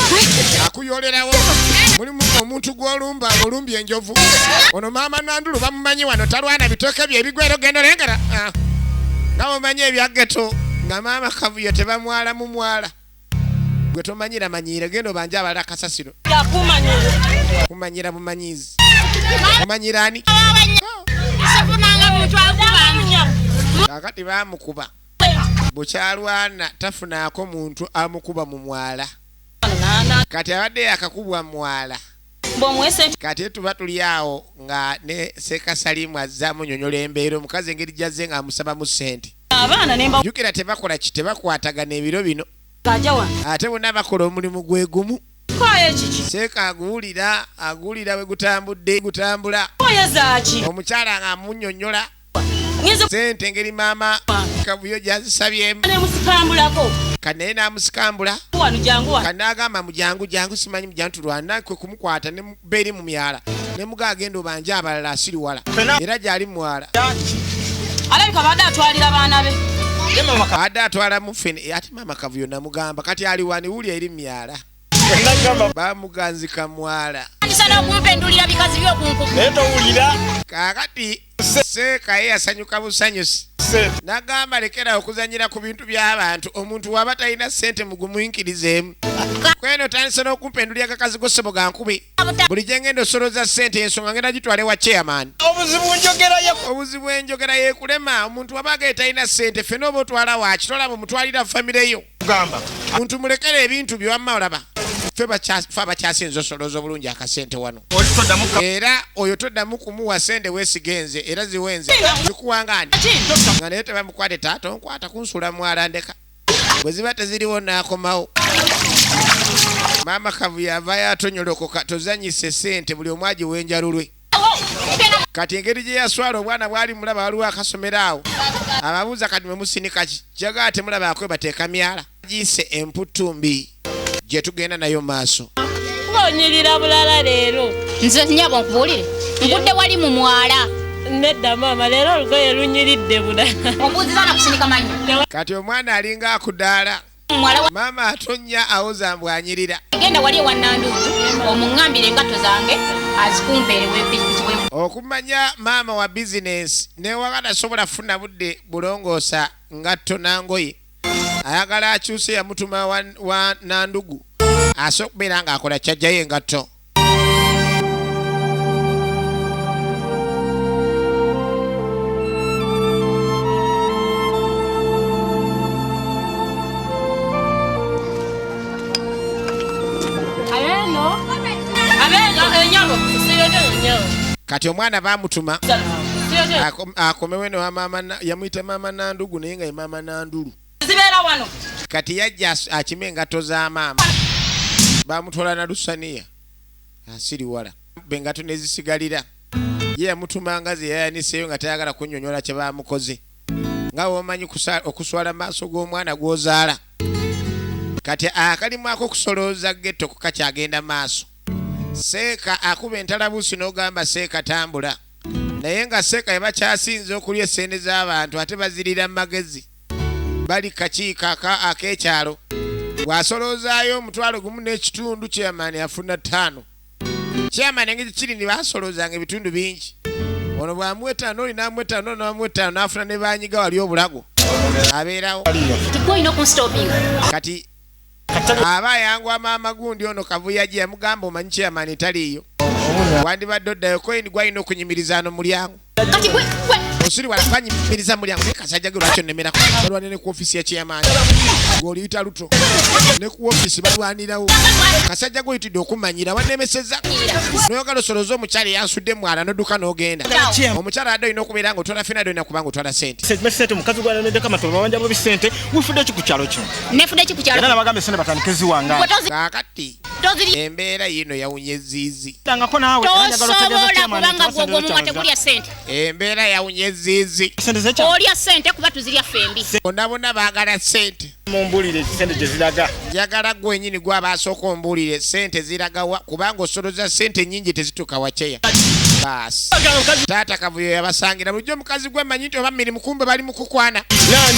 akuyolerawo. Mulimu omuntu gw'olumba olumbye enjovu. Ono maama Nandulu bamumanyi wano, talwana bitooke bye ebigwero, genda olengera. Nga mumanyi ebya ghetto, nga maama Kavuyo tebamwala mu mwala. Gwe tomanyira manyire, genda obanje abalala kasasiro. Kumanyira bumanyizi, omanyira ani? Kakati bamukuba bukyalwana, tafunaako muntu amukuba mu mwala. Kati abadde yakakubwa mwala. Kati tuba tuli awo nga ne Seeka Salimu azza munyonyola embeera omukazi engeri gyazze ng'amusabamu ssente. Jjukira tebakola ki, tebakwatagana ebiro bino, ate bonna bakola omulimu gwe gumu. Seeka aguwulira, aguwulira bwe gutambudde gutambula. Omukyala ng'amunyonyola sente engeri maama Kavuyo gy'azisabyemu, kanaye n'amusikambula, kanagamba mujangu jangu, simanyi mujangu tulwana. Kwe kumukwata ne beeri mu myala ne muga agenda obanje abalala, asiriwala era gyali mwala. Alabika badde atwalira baana be. Adde atwala mufene. Ate maama Kavuyo namugamba kati ali wani, wuli eri myala, bamuganzika mwala. Kakati Seeka ye yasanyuka busanyusi, nagamba lekera okuzanyira ku bintu by'abantu. Omuntu waba talina ssente mugumuyinkirizeemu. Kweno tandise n'okumpendulya kakazi gosebo gankube buli gye ngenda osoloza ssente, ensonga ngenda gitwale wa chairman. Obuzibu enjogera yekulema. Omuntu waba agaye talina ssente, ffena oba otwala waaki? Tolaba omutwalira famire yo. Muntu mulekere ebintu byewamma, olaba ffe abakyasinza osoloza obulungi akasente wano, era oyo toddamu kumuwa sente, weesigenze era ziwenze zikuwangaani nga naye tebamukwate. Taata onkwata kunsuula mwala, ndeka bwe ziba teziriwo naakomawo. Maama Kavuyo avaayo atonyolokoka, tozanyise sente, buli omu agiwa enjalulwe. Kati engeri gye yaswala obwana bwali mulaba, waliwo akasomero awo, ababuuza kati mwe musinika ki? Jagala temulaba akwe bateeka myala giyise emputumbi gye tugenda nayo maaso. Ng'onyirira bulala leero. Nze nyabo nkubuulire, nkudde wali mu mwala. Nedda maama, leero olugoye lunyiridde bulala. Ombuuziza nakusinika mannyo. Kati omwana alinga akudaala, maama atonnya awoza mbw anyirira. Genda wali ewa Nandulu omuŋŋambire engatto zange azikumpeere wepikipiki. Okumanya maama wa bizinensi, newaka tasobola kufuna budde bulongoosa ngatto nangoye, ayagala akyuse. Yamutuma wa Nandugu asobola okubeera ng'akola kyajjayo engatto. Kati omwana bamutuma akomewo eno wa maama, yamuyita maama Nandugu naye nga ye maama Nandulu. Zibeera wano. Kati yajja akime engatto za maama, bamutwala na lusaniya asiriwala engatto nezisigalira. Ye yamutumanga ze yayaniseeyo nga tayagala kunnyonnyola kye bamukoze, nga bwomanyi okuswala maaso g'omwana gw'ozaala. Kati akalimu ak'okusolooza ghetto kukakyagenda maaso. Seeka akuba entalabuusi n'ogamba Seeka tambula, naye nga Seeka yebakyasinze okulya essente z'abantu, ate bazirira mu magezi. Bali kakiiko ak'ekyalo, bw'asoloozaayo 1,500, chairman afuna 5. Chairman engeri kiri ni basoloozanga ebitundu bingi, ono bw'amuwa 5, oli n'amuwa 5, ono n'amuwa 5, n'afuna ne banyiga wali obulago abeerawo. Tigwe olina okunstopinga. Kati Aba ayangwa maama gundi ono Kavuyo gye yamugamba omanyi chairman taliiyo. Wandibadde oddayo koyini gwalina okunyimiriza ano mulyango. Kati gwe Osiri walakanyimiriza mulyango naye kasajja ge lwaki onnemerako. Balwanira ne ku ofiisi ya chairman. Gw'oliyita luto. Ne ku ofiisi balwanirawo. Kasajja gw'oyitidde okumanyira wannemesezza. N'oyagala osoloze omukyala eyansudde mwala n'odduka n'ogenda. Omukyala adde olina okubeera ng'otwala fena adde olina kuba ng'otwala ssente. Sente omukazi gw'alemeddeko amatobo babanja bubi ssente wefudde ki ku kyalo kino? Nefudde ki ku kyalo? Era nabagamba essente batandike ziwanga. Kaakati embeera yino yawunye ezziizi. Tangako naawe era njagala otegeeze Tosobola chairman kubanga nti gwe ogw'omumwa tegulya ssente. Embeera yawunye ezziizi. Olya ssente kuba tuzirya ffembi. Bonna bonna baagala ssente. Mumbuulire ssente gye ziraga. Njagala gwe nnyini gw'aba asooka ombuulire ssente ziragawa kubanga osoloza ssente nnyingi tezituuka wa kyeya. Baasi. Taata Kavuyo yabasangira bulijjo omukazi gwe mmanyi nti oba mirimu kumbe bali mu kukwana.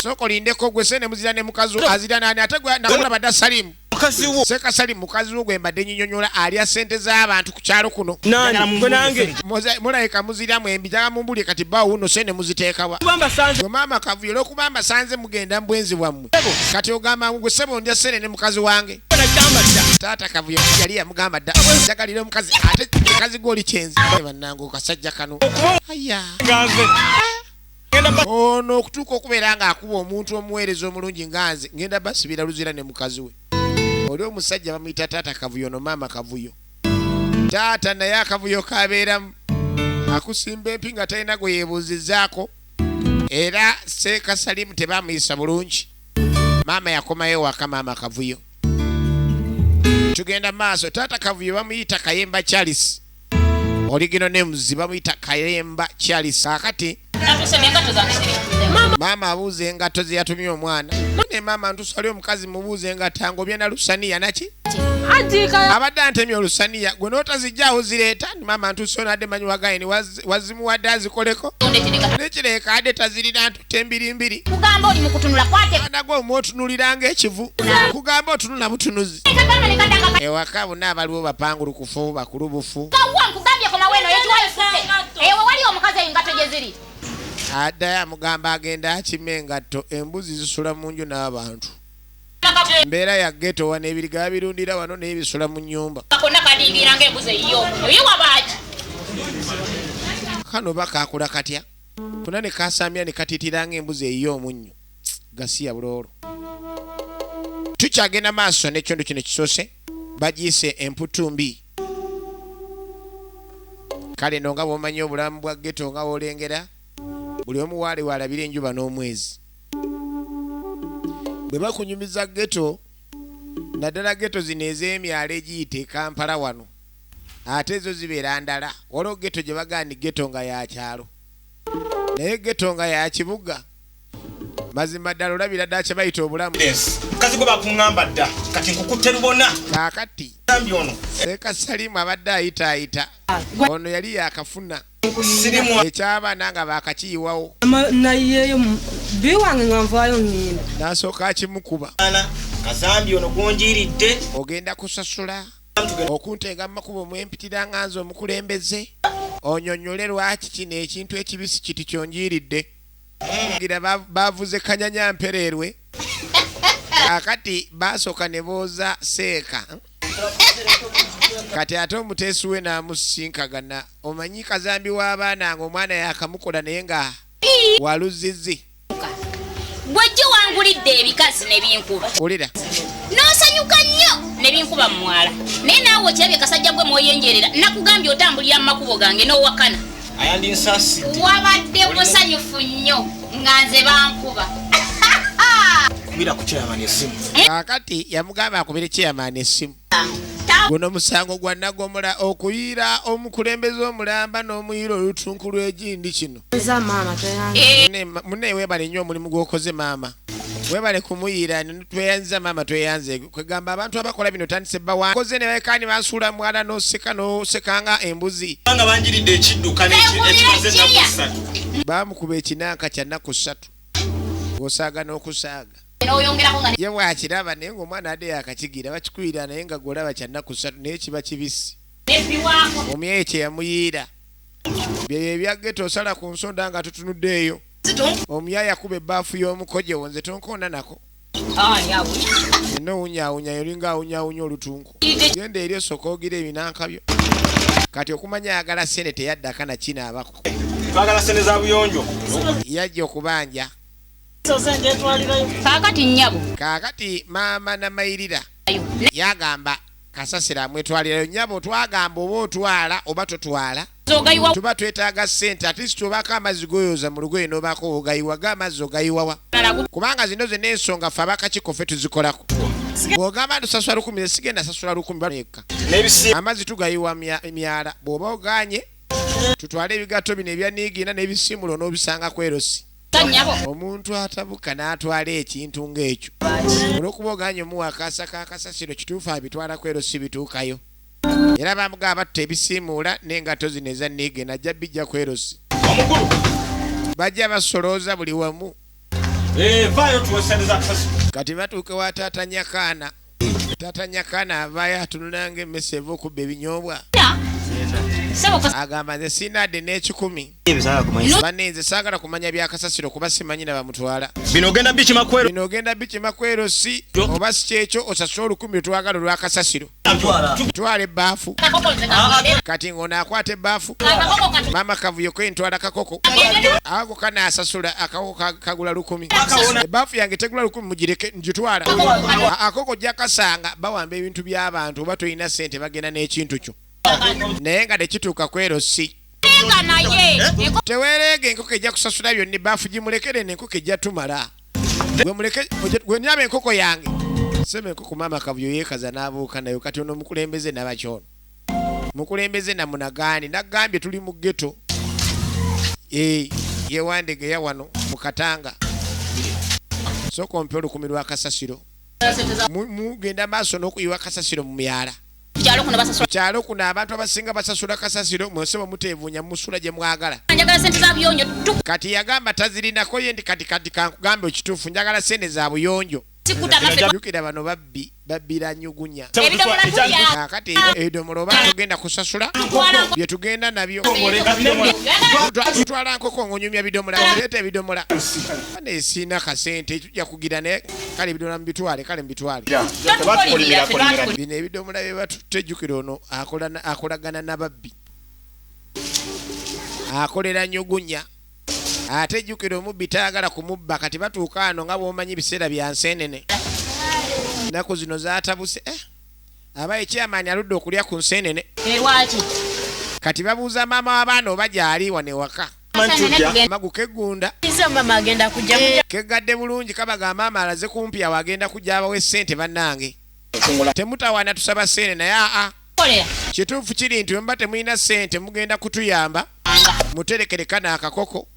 Sooka olindeko gwe ssente muzira ne mukazi wo azira nani ate gwe nakulaba dda Salimu. Seeka Salimu mukazi wo gwe mbadde nnyinyonnyola alya ssente z'abantu ku kyalo kuno. Mulabika muzira mwembi njagala mumbuulire kati bbaawo wuno ssente muziteeka wa? Gwe maama Kavuyo olw'okuba mbasanze mugenda mu bwenzi bwammwe. Kati ogamba ngu gwe ssebo ndya ssente ne mukazi wange. Taata Kavuyo yali yamugamba dda njagalira omukazi ate mukazi gw'oli kyenzi. Bannange kasajja kano. Aya. Ono okutuuka okubeera ng'akuba omuntu omuweereza omulungi nga nze ngenda basibira luzira ne mukazi we. Oli omusajja bamuyita Taata Kavuyo no maama Kavuyo. Taata naye akavuyo kabeeramu akusimba empi nga talina gwe yeebuuzizzaako era Seeka Salimu tebamuyisa bulungi. Maama yakomayo waka maama Kavuyo. Tugenda maaso Taata Kavuyo bamuyita Kayemba Charles. Original names bamuyita Kayemba Charles. Kaakati maama abuuza engatto ze yatumye omwana. Ne maama ntusale omukazi mubuuze engatto angobye na lusaniya naki? Abadde antemye olusaniya gwe n'otazijjaawo zireeta ni maama ntuuse onadde manyi wagaye ni wazimuwadde azikoleko. Nekireka adde tazirina ntutte mbirimbiri. Kugamba oli mu kutunula kwate. Mwana gwe omwotunulira ng'ekivu. Kugamba otunula butunuzi. Ewaka bonna abaliwo bapangulukufu bakulu bufu. Kawa nkugambye komawo eno ekiwayi fudde. Ewe wali omukazi engatto gye ziri. Addayo amugamba agenda akima engatto embuzi zisula mu nju n'abantu. Mbeera ya ghetto wano ebiriga babirundira wano n'ebisula mu nnyumba. Konna kadingira ng'embuzi eyiyo. Oyo wabaaki? Kano bakaakula katya? Konna ne kasamya ne katiitira ng'embuzi eyiyo omunnyo. Gasiya buloolo. Tukyagenda maaso n'ekitundu kino ekisoose bagiyise emputumbi. Kale nno nga bw'omanyi obulamu bwa ghetto nga bw'olengera buli omu waali waalabira enjuba n'omwezi. Bwe bakunyumiza ghetto naddala ghetto zino ez'emyalo egiyita e Kampala wano ate ezo zibeera ndala. Waliwo ghetto gye bagamba nti ghetto nga ya kyalo naye ghetto nga ya kibuga. Mazima ddala olabira ddala kye bayita obulamu. Mukazi gwe bakuŋŋamba dda kati nkukutte lubona. Kaakati Seeka Salimu abadde ayitaayita ono yali yakafuna eky'abaana nga baakakiyiwawo. Nayiyeeyo bbi wange nga nvaayo ŋŋenda. N'asooka akimukuba. Kazambi ono gw'onjiiridde. Ogenda kusasula okunteega mu makubo mwempitira nga nze omukulembeze onyonnyole lwaki kino ekintu ekibisi kiti ky'onjiiridde. Gira bavuze kanyanya mpereerwe. Kaakati baasooka ne booza Seeka. Kati ate omuteesi we n'amusisinkagana. Omanyi kazambi w'abaana ng'omwana yakamukola naye nga waluzizi. Gwe jjo wangulidde ebikazi ne binkuba. Wulira. N'osanyuka nnyo ne binkuba mu mwala. Naye naawe okirabye kasajja gwe mw'oyenjerera. Nakugambye otambulira mu makubo gange n'owakana. Ayandi nsaasidde. Wabadde musanyufu nnyo nga nze bankuba. Kubira ku chairman essimu. Kaakati yamugamba akubire chairman essimu. Guno musango gwa nnagomola okuyiira omukulembeze omulamba n'omuyiira olutunku lw'egindi kino. Munne weebale nnyo omulimu gw'okoze maama. Weebale kumuyiira tweyanziza maama tweyanze. Kwegamba abantu abakola bino tandise bbawa. Koze ne baleka ne bansuula mwala n'oseka n'oseka nga embuzi. Kubanga banjiridde ekidduka n'ekimaze ennaku ssatu. Baamukuba ekinanka kya nnaku ssatu. Ng'osaaga n'okusaaga. Ye bw'akiraba naye ng'omwana adde yakakigira bakikuyira naye nga gw'olaba kya nnaku ssatu naye kiba kibisi. Omyeyo kye yamuyiira. Byebyo ebya ghetto osala ku nsonda nga tutunuddeeyo. Omuyaaya akuba ebbaafu y'omukojewo nze tonkoona nako. Nno owunya Okuwunyaawunya olinga awunyaawunya olutunku. Genda eri osooka ogira ebinanka byo. Kati okumanya ayagala ssente, teyaddaka nakinaabako. Twagala sente za buyonjo. Yajja okubanja. Kaakati nnyabo. Kaakati maama Namayirira yagamba kasasiro amwetwalirayo. Nnyabo, twagamba oba otwala oba totwala, Ogayiwa. tuba twetaaga ssente. At least obaako amazzi goyoza mu lugoye n'obaako ogayiwa ga amazzi ogayiwawa, kubanga zino zonna ensonga ffe abakakiiko ffe tuzikolako. Bw'ogamba nti osasula 1000, nze sigenda sasula 1000 baleka. N'ebisiibo. Amazzi tugayiwa myala. Bw'oba oganye tutwale ebigatto bino ebya niigiina n'ebisimulo n'obisanga kwerosi. Nnyabo. Omuntu atabuka n'atwala ekintu ng'ekyo olw'okuba oganye omuwa akaasa k'akasasiro, kituufu abitwala kwerosi bituukayo. Era bamugaba batta ebisiimuula n'engatto zino eza niigiina ajja bijja kwerosi, bajja basolooza buli wamu. Vaayo tuwe sente za kasasiro. Kati batuuke wa taata Nyakaana. Taata Nyakaana avaayo atunulanga emmese eva okubba ebinyoobwa. Ssebo. Agamba, nze sinadde n'ekikumi. Banne, nze saagala kumanya byakasasiro kuba simanyi na bamutwala. Bino ogenda bikima kwero. Bino ogenda bikima kwerosi oba si kyekyo osasule 1000 lwetwagala olwakasasiro. Twala ebbaafu. Akakoko nze kagende. Kati ng'ono akwata ebbaafu. Akakoko kati. Maama Kavuyo kwentwala kakoko ako kanaasasula. Akakoko kagula 1000, ebbaafu yange tegula 1000, mugireke ngitwala. Akoko ojja kasanga bawamba ebintu by'abantu. Oba tolina ssente bagenda n'ekintu kyo, naye nga tekituuka kwerosi. Nga naye Teweereega, enkoko ejja kusasula byonna. Ebbaafu gimulekere, n'enkoko ejja tumala. Gwe muleke gwe nyaba enkoko yange sema enkoko. Maama Kavuyo yeekaza n'abuuka nayo. Kati ono mukulembeze nabakyono mukulembeze namunagaani nagambye tuli mu ghetto. Eh, yewandegeya wano mu Katanga. Sooka ompe 1000 lwa kasasiro. Mugenda maaso n'okuyiwa kasasiro mu myala. Kyalo kuno basasula. Kyalo kuno abantu abasinga basasula kasasiro. Mwese bwemuteevuunya musula gye mwagala. Njagala sente za buyonjo. Kati yagamba tazirinako ye nti kati kankugambe ekituufu, njagala sente za buyonjo. Sikuta naffe. Jjukira bano babbi, babbira nyugunya. Ebidomola tulya. Kakati ebidomola oba tugenda kusasula bye tugenda nabyo. Tutwala nkoko ng'onyumya bidomola, leeta ebidomola. Bane siina kasente, tujja kugira naye. Kale ebidomola mubitwale, kale mubitwale. Bino ebidomola bye batutte. Jjukira ono akolagana n'ababbi, akolera nyugunya. Ate jjukira omubbi tayagala kumubba. Kati batuuka ano nga bw'omanyi biseera bya nsenene, ennaku zino zatabuse. Eh, aba ekyamaani aludde okulya ku nsenene. Lwaki? Kati babuuza maama w'abaana oba gy'ali wano ewaka. Magu keggunda. Mama agenda kujja. Kegadde bulungi, kabaga maama alaze kumpi awo, agenda kujja abawe ssente. Bannange, temutawaana, tusaba ssente naye aa. Kolera. Kituufu kiri nti bwe temulina ssente mugenda kutuyamba muterekere kano akakoko,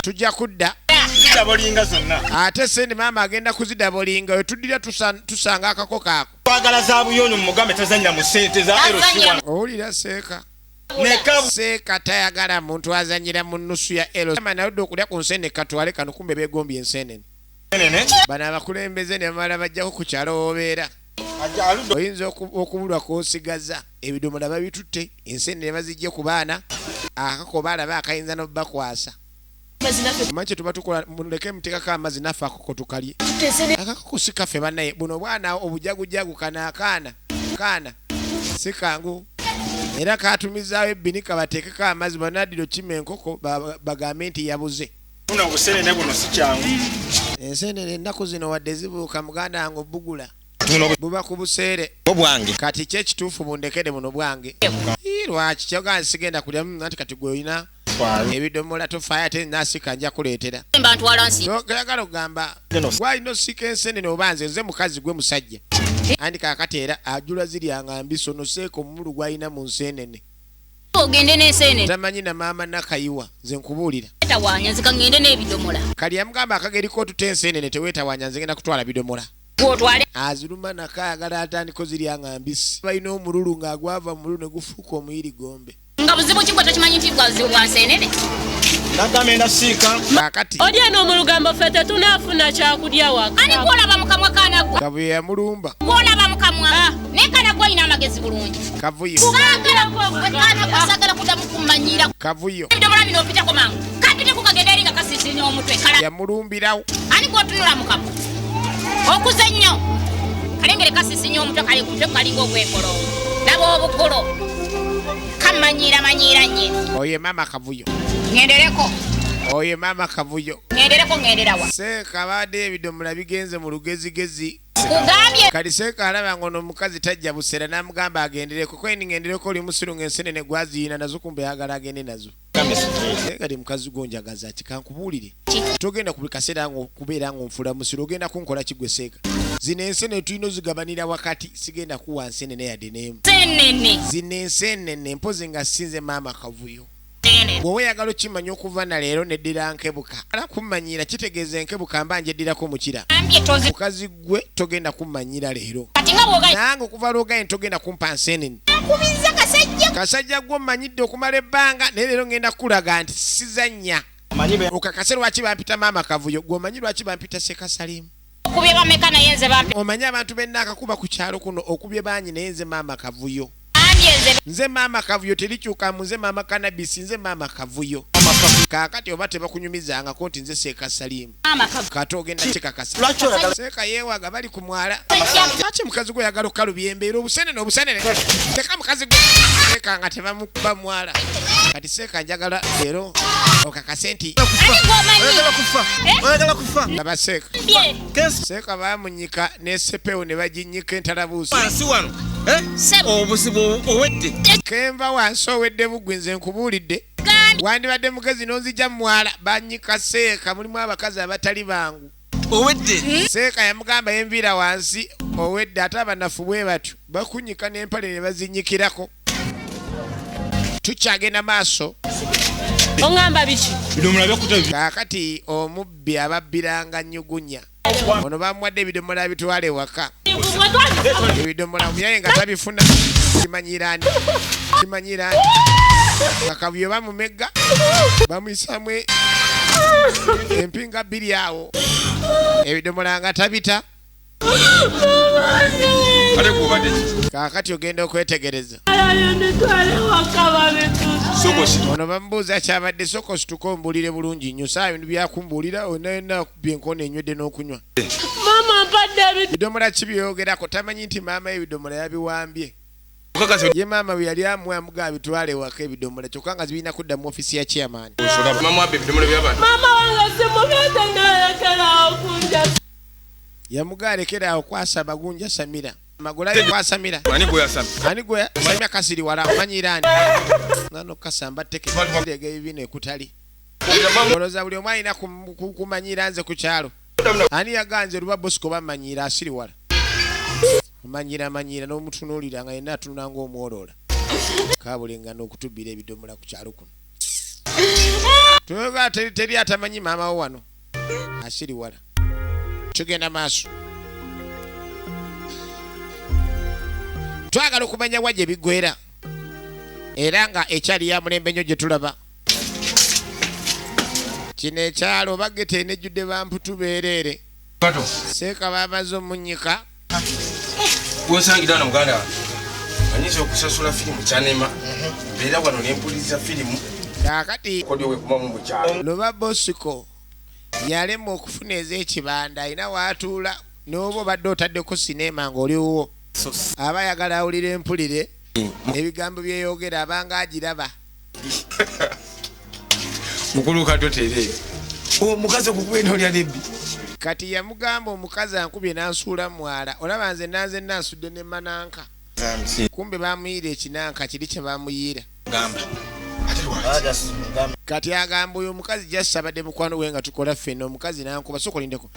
tujja kudda. Zidabolinga zonna. Ate sente maama agenda kuzidabolinga, wetuddira tusanga akakoko ako. Twagala za buyonjo, mumugambe tazanyira mu sente za LC wano. Owulira seeka? Neka. Seeka tayagala muntu azanyira mu nnusu ya ero. Naludde okulya ku nsene, katwale kano, kumbe beegombye ensenene. Nene. Bano abakulembeze ne bamala bajjako ku kyalo w'obeera, Ajja aludde. oyinza okubulwa kw'osigaza. Ebidomola babitutte, ensenene bazijje ku baana, akako baalaba akayinza n'obbakwasa. Manyi kye tuba tukola, muleke muteekako amazzi naffe akako tukalye. Akakoko si kaffe bannaye. Buno bwana obujagujagu, kano akaana kaana si kangu, era katumizaawo ebbinika bateekeko amazzi. Banaddira okima enkoko bagambe nti yabuze. Buno obusenene buno si kyangu. Ensenene ennaku zino wadde zibuuka, muganda wange, obugula Buno buba ku buseere. Bwange. Kati ki ekituufu, bundekere buno bwange. Ii, lwaki kyogaa sigenda kulya? Anti kati gwe olina ebidomola, tofaayo, ate nasika nja kuleetera. Mba ntwala nsi. Oyagala okugamba gwalina osika ensenene oba nze? Nze mukazi, gwe musajja. Andi kaakati era ajula ziryanga mbisi. Ono seeka omumulu gwalina mu nsenene. Ogende n'ensenene. Tamanyi na maama Nakayiwa, nze nkubuulira. Tawaanya, nzika ngende n'ebidomola. Kali yamugamba akageri kotuta ensenene, teweetawanya, nze ngenda kutwala bidomola. Gwotwale. Aziruma nako, ayagala atandika oziryanga mbisi. Balina omululu ng'agwava mu mululu ne gufuuka omuyiri gombe. Nga buzibu ki? Gwe tokimanyi nti bwazibu bwa nsenene? Nagamba enda siika. Kaakati Oli eno mu lugambo, ffe tetunaafuna kyakulya waka. Ani gwolaba mu kamwa kanagwa? Kavuyo yamulumba. Gwolaba mu kamwa naye kanagwa olina amagezi bulungi. Kavuyo. Saagala kanagwa, saagala kuddamu kumanyira. Kavuyo. Ebidomola bino opitako mangu, kapiteko kagenda eri nga kasiisinya omutwe kala. Yamulumbirawo. Ani gwotunula mu kamwa? Okuze nnyo, kalengere. Kamanya omutwe kali ku mutwe kalinga ogw'enkolongo. Laba obukulu. Kamanyiira manyiira nnyo. Oye maama Kavuyo. Ŋŋendereko. Oye maama Kavuyo. Ŋŋendereko ŋŋendera wa? Seeka abadde ebidomola bigenze mu lugezigezi. Kugambye. Kati Seeka alaba ng'ono omukazi tajja busera n'amugamba agendereko. Kweni ŋŋendereko oli musiru ng'ensenene gwaziyina nazo kumbe ayagala agende nazo. Seeka ti mukazi gw'onjagaza ki kankubuulire. Togenda ku buli kaseera kubeera ng'onfuula musiru ogenda kunkola ki gwe Seeka. Zino ensenene tulina ozigabanira wakati sigenda kuwa nsenene yadde n'emu. Zino ensenene mpozi nga sinze maama Kavuyo. Bw'oba oyagala okimanya okuva na leero neddira nkebuka. Ala kummanyira kitegeeza enkebuka mba njeddirako mukira. Mukazi gwe togenda kummanyira leero. Nange okuva lw'ogaye togenda kumpa nsenene. Kasajja gwe ommanyidde okumala ebbanga naye leero ngenda kukulaga nti sizannya. Okakase lwaki bampita maama Kavuyo gwe omanyi lwaki bampita Seeka Salimu. Omanyi abantu b'ennaakakuba ku kyalo kuno okubye bangi naye nze maama Kavuyo. Nze maama Kavuyo terikyuka nze maama Cannabis nze maama Kavuyo. Kaakati oba tebakunyumizangako nti nze Seeka Salimu. Kati ogenda kikakasa. Seeka yeewaga bali ku mwala. Lwaki mukazi gwe oyagala okkalubya embeera obusenene obusenene. Teka mukazi gwe Seeka nga tebamukuba mwala. Kati Seeka njagala leero okakase nti laba Seeka. Seeka baamunyika ne sepewo ne baginnyika entalabuusi. Obuzibu owedde. Kenva wansi owedde bugwi nze nkubuulidde. Wandibadde mugezi n'onzija mwala banyika Seeka mulimu abakazi abatali bangu. Owedde. Seeka yamugamba enviira wansi owedde ate abanafu bwe batyo bakunyika n'empale ne bazinnyikirako. Tukyagenda maaso. Ongamba biki? Kaakati omubbi ababbiranga nnyugunya. Ono bamuwadde ebidomola bitwale ewaka. Ebidomola muyaye nga tabifuna kimanyira ani? Kimanyira ani? Nga Kavuyo bamumegga bamuyisaamu empinga bbiri awo. Ebidomola nga tabita. Kaakati ogenda okwetegereza. Ono bamubuuza kyabadde sooka osituke ombuulire bulungi nnyo. Saawa bintu byakumbuulira onna yonna akubye enkoona enywedde n'okunywa. Maama mpadde ebidomola ki byogerako tamanyi nti maama ebidomola yabiwambye. Ye maama bwe yali amuwa amugamba bitwale ewaka ebidomola kyokka nga zirina kudda mu ofiisi ya chairman. Maama wange simugende n'alekerawo kunja. Yamugamba alekerawo kwasa bagunja Samira. Magulayo kwasamira. Ani gwe Samira kasiri wala omanyira ani? Nano kasamba teke kirega ebibina ekutali. Olowooza buli omu alina kumanyira nze ku kyalo. Ani yaganze luba Bosco bamanyira asiri wala. Omanyira manyira n'omutunuulira nga yenna atunula ng'omwoloola. Kabulenga n'okutubbira ebidomola ku kyalo kuno. Tuyoga teri atamanyi maama wo wano. Asiri wala. Tugenda maaso. Twagala okumanya wa gye biggweera. Era nga ekyali ya mulembe nnyo gye tulaba. Kino ekyalo bagete enejjudde bamputu beereere. Seeka baamaze omunnyika. Gw'osangira wano muganda wange. Anyinza okusasula firimu kyanema. Mbeera wano ne mpuliriza firimu. Kaakati Kodyo we kumamu mu kyalo. Luba Bosco yalemwa okufuna ez'ekibanda alina w'atuula n'oba obadde otaddeko sinema ng'oli wuwo. Aba ayagala awulire empulire ebigambo byeyogera abanga agiraba. Mukulu Kato tere. Omukazi okukuba eno lebbi. Kati yamugamba omukazi ankubye n'ansuula mwala. Olaba nze nanze nansudde ne mananka. Kumbe bamuyiira ekinanka kiri kye bamuyiira. Kati agamba oyo omukazi just abadde mukwano gwe nga tukola ffenna omukazi n'ankuba sooka olindeko.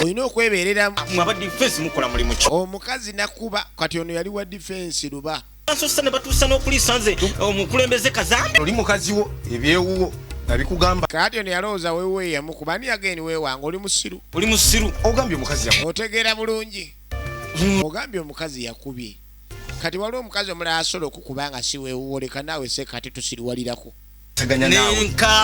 Olina okwebeereramu. Aba defense mukola mulimu ki? Omukazi nakuba kati ono yali wa defense luba. Bansosa ne batuusa n'okuliisa nze omukulembeze Kazambi. Oli mukazi wo ebyewuwo nabikugamba. Kati ono yalowooza wewe yamukuba ani yagenda wewange oli musiru. Oli musiru. Ogambye omukazi yakubye. Otegeera bulungi. Ogambye omukazi yakubye. Kati waliwo omukazi omulala asobola okukuba nga si weewuwo leka naawe Seeka ate tusiriwalirako.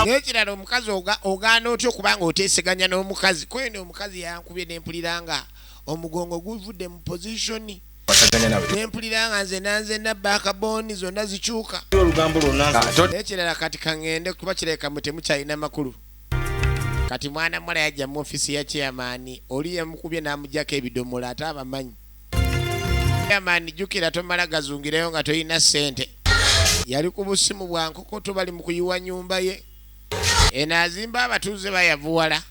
N'ekirala omukazi ogaana otya okuba nga oteeseganya n'omukazi. Kweno omukazi yankubye ne mpulira nga omugongo guvudde mu pozishoni. Ne mpulira nga nze nanze nabba akabooni zonna zikyuka. N'ekirala kati kaŋŋende kuba kirabika mwe temukyalina makulu. Kati mwana muwala yajja mu ofiisi ya chairman oli yamukubye n'amuggyako ebidomola ate abamanyi. Chairman, jjukira tomala gazungireyo nga tolina ssente. Yali ku busimu bwa nkokoto, bali mu kuyiwa nyumba ye eno azimba, abatuuze bayavuwala.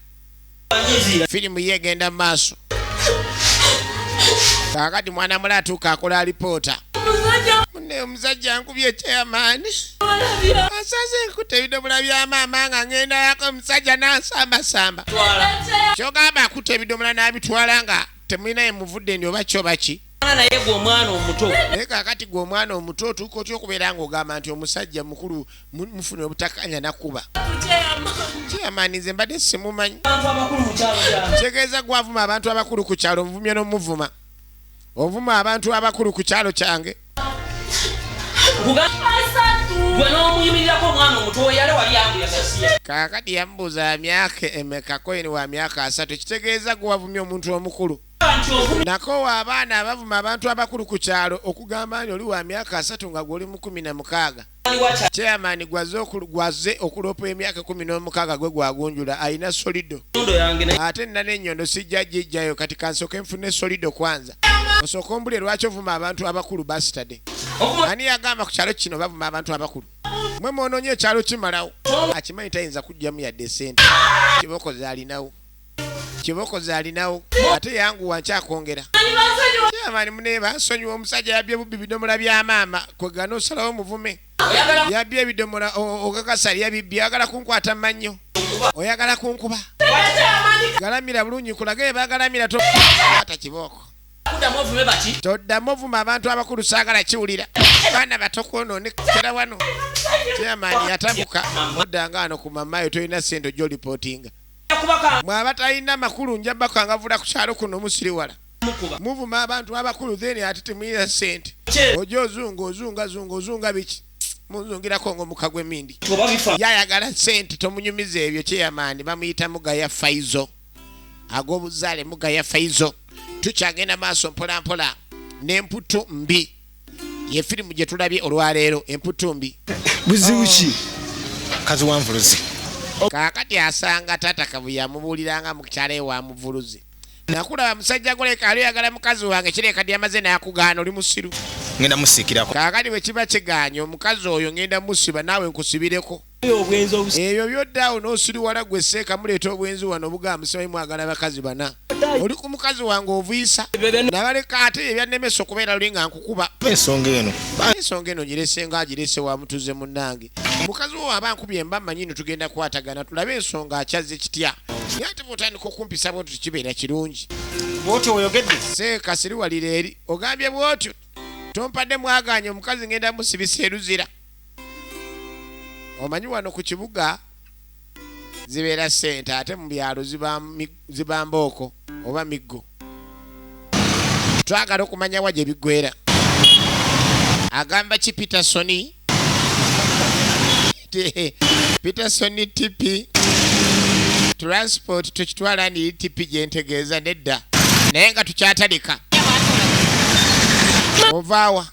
Firimu ye egenda mu maaso. Kaakati mwana mula atuuka akola alipoota. Munne omusajja ankubye, chairman, asaze enkuta ebidomola bya maama nga ngenda yako, omusajja n'ansambasamba. Kyogamba akuta ebidomola n'abitwala nga temulina yemuvudde ndi oba kyo baki? Naye gwe omwana omuto. Naye kaakati gwe omwana omuto otuuka otya okubeera ng'ogamba nti omusajja mukulu mufuna obutakanya nakuba? Chairman, nze mbadde simumanyi. Abantu abakulu mu kyalo kyange. Kitegeeza gwavuma abantu abakulu ku kyalo, nvumye n'omuvuma, ovuma abantu abakulu ku kyalo kyange. Gwe n'omuyimirirako omwana omuto we yali wali yanguyagasiya. Kaakati yamubuuza ya myaka emeka? Koyini wa myaka 30. Kitegeeza gwe wavumye omuntu omukulu. Nti ovumye. Nakoowa abaana abavuma abantu abakulu ku kyalo. Okugamba nti oli wa myaka 30 nga gw'oli mu 16. Chairman, gwaze okuloopa emyaka 16 gwe gwagunjula alina solido. Nyondo yange naye. Ate nina n'ennyondo, sijja gijjayo. Kati kansooke nfune solido kwanza, osooka ombulye lwaki ovuma abantu abakulu. Bastard, ani yagamba ku kyalo kino bavuma abantu abakulu? Mwe mwonoonye ekyalo kimalawo. Akimanyi tayinza kujjamu yadde sente. Kiboko zaalinawo, kiboko zaalinawo. Ate yanguwa, nkyakwongera. Chairman, mune bansonyiwa, omusajja yabbye bubbi bidomola bya maama. Kwegana osalawo muvume. Yabbye ebidomola, okakasa yabibbye. Oyagala kunkwata mannyo, oyagala kunkuba. Galamira bulungi kulage bagalamira to ata kibooko. Kuddamu ovume baki? Toddamu ovuma abantu abakulu, saagala kiwulira. Baana bato kwonoonekera wano. Chairman yatabuka. Oddanga wano ku mamayo, tolina ssente, ojja olipootinga. Kubaka. Mwaba talina makulu, nja bakangavula ku kyalo kuno musiriwala. Mukuba. Muvuma abantu abakulu, then ate temuyina ssente. Ojja ozunga, ozunga zunga, ozunga biki? Munzungirako ngaomuka gw'emindi. Oba bifa. Yayagala ssente, tomunyumiza ebyo. Chairman bamuyita Mugaya Faizo, ag'obuzaale Mugaya Faizo. Tukyagenda maaso mpola mpola n'Emputu Mbi, ye firimu gye tulabye olwaleero, Emputu Mbi. Buzibu ki? Kazi wanvuluzi. Kaakati asanga taata Kavuyo amubuuliranga mu kyalo ewa muvuluzi. Nakulaba musajja goleka ali oyagala mukazi wange, kireka dyamaze n'akugaana, oli musiru. Ngenda musiikirako. Kaakati bwe kiba kiganye omukazi oyo, ngenda musiba naawe nkusibireko. Obwenzi obusi. Ebyo byodde n'osiriwala gwe seeka muleeta obwenzi wano obugamba musimanyi mwagala bakazi bana, oli ku mukazi wange ovuyisa nabaleka. Ate ebyannemesa okubeera luli nga nkukuba. Ensonga eno. Ensonga eno girese nga agirese wa mutuze munnange. Mukazi wo aba nkubye mba mmanyi no tugenda kukwatagana tulabe ensonga akyazze kitya, naye ate bwotandika okumpisa bwotyo tekibeera kirungi. Bwotyo weyogedde. Seeka siriwalira eri ogambye bwotyo tompadde mwaganya omukazi ngenda musibisa eruzira. Omanyi wano ku kibuga zibeera ssente, ate mu byalo ziba mbooko oba miggo. Twagala okumanya wa gye biggwera. Agamba ki Petersoni? Peterson TP Transport, tukitwala ndi TP gyentegeeza nedda, naye nga tukyatalika. Ovaawa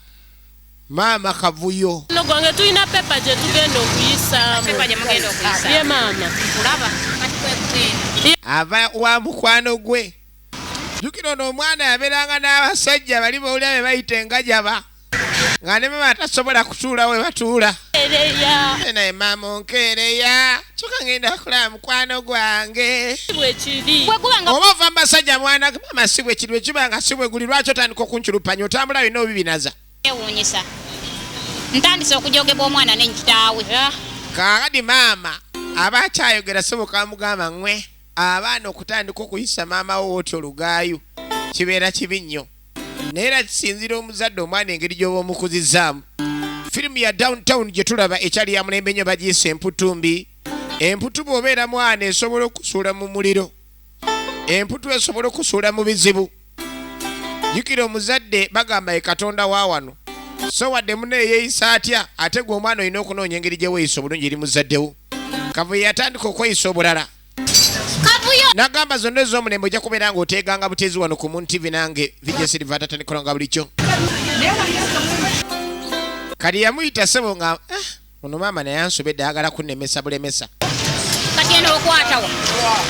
maama Kavuyo? No gwange tulina pepa gye tugenda okuyisaamu. Pepa gye mugenda okuyisaamu. Ye maama. Kulaba kati kwe kugenda. Ava wa mukwano gwe. Jjukira ono omwana yabeeranga n'abasajja bali bawulira be bayita engajaba, nga ne mama tasobola kutuula we batuula. Ereya. Naye maama onkeereya, kyokka ngenda kulaba mukwano gwange. Bwe kiri. Bwe guba nga Oba ova mu basajja mwana maama, si bwe kiri. Bwe kiba nga si bwe guli, lwaki otandika okunculupanya otambula byonna obibinaza? Ewuunyisa, ntandise okujogebwa omwana ne kitaawe. Kaakati maama aba akyayogera, soboka mugamba ŋwe abaana okutandika okuyisa maama wo otyo olugaayu kibeera kibi nnyo, naye era kisinziira omuzadde omwana engeri gy'oba omukuzizaamu. Firimu ya Downtown gye tulaba ekyali ya mulembe nnyo, bagiyise Emputu Mbi. Emputu bw'obeera mwana esobola okusuula mu muliro, emputu esobola okusuula mu bizibu. Jjukira omuzadde bagamba ye Katonda wa wano, so wadde munne yeeyisa atya, ate gwe omwana olina okunoonya engeri gye weeyisa obulungi eri muzaddewo. Kavuyo yatandika okweyisa obulala. Kavuyo. Nagamba zonna ez'omulembe ojja kubeera ng'oteeganga buteezi wano ku Moon TV, nange VJ Silva tatanikola nga bulijjo. Kati yamuyita ssebo nga ono maama naye ansobedde, ayagala kunnemesa bulemesa. Kati eno okwatawa?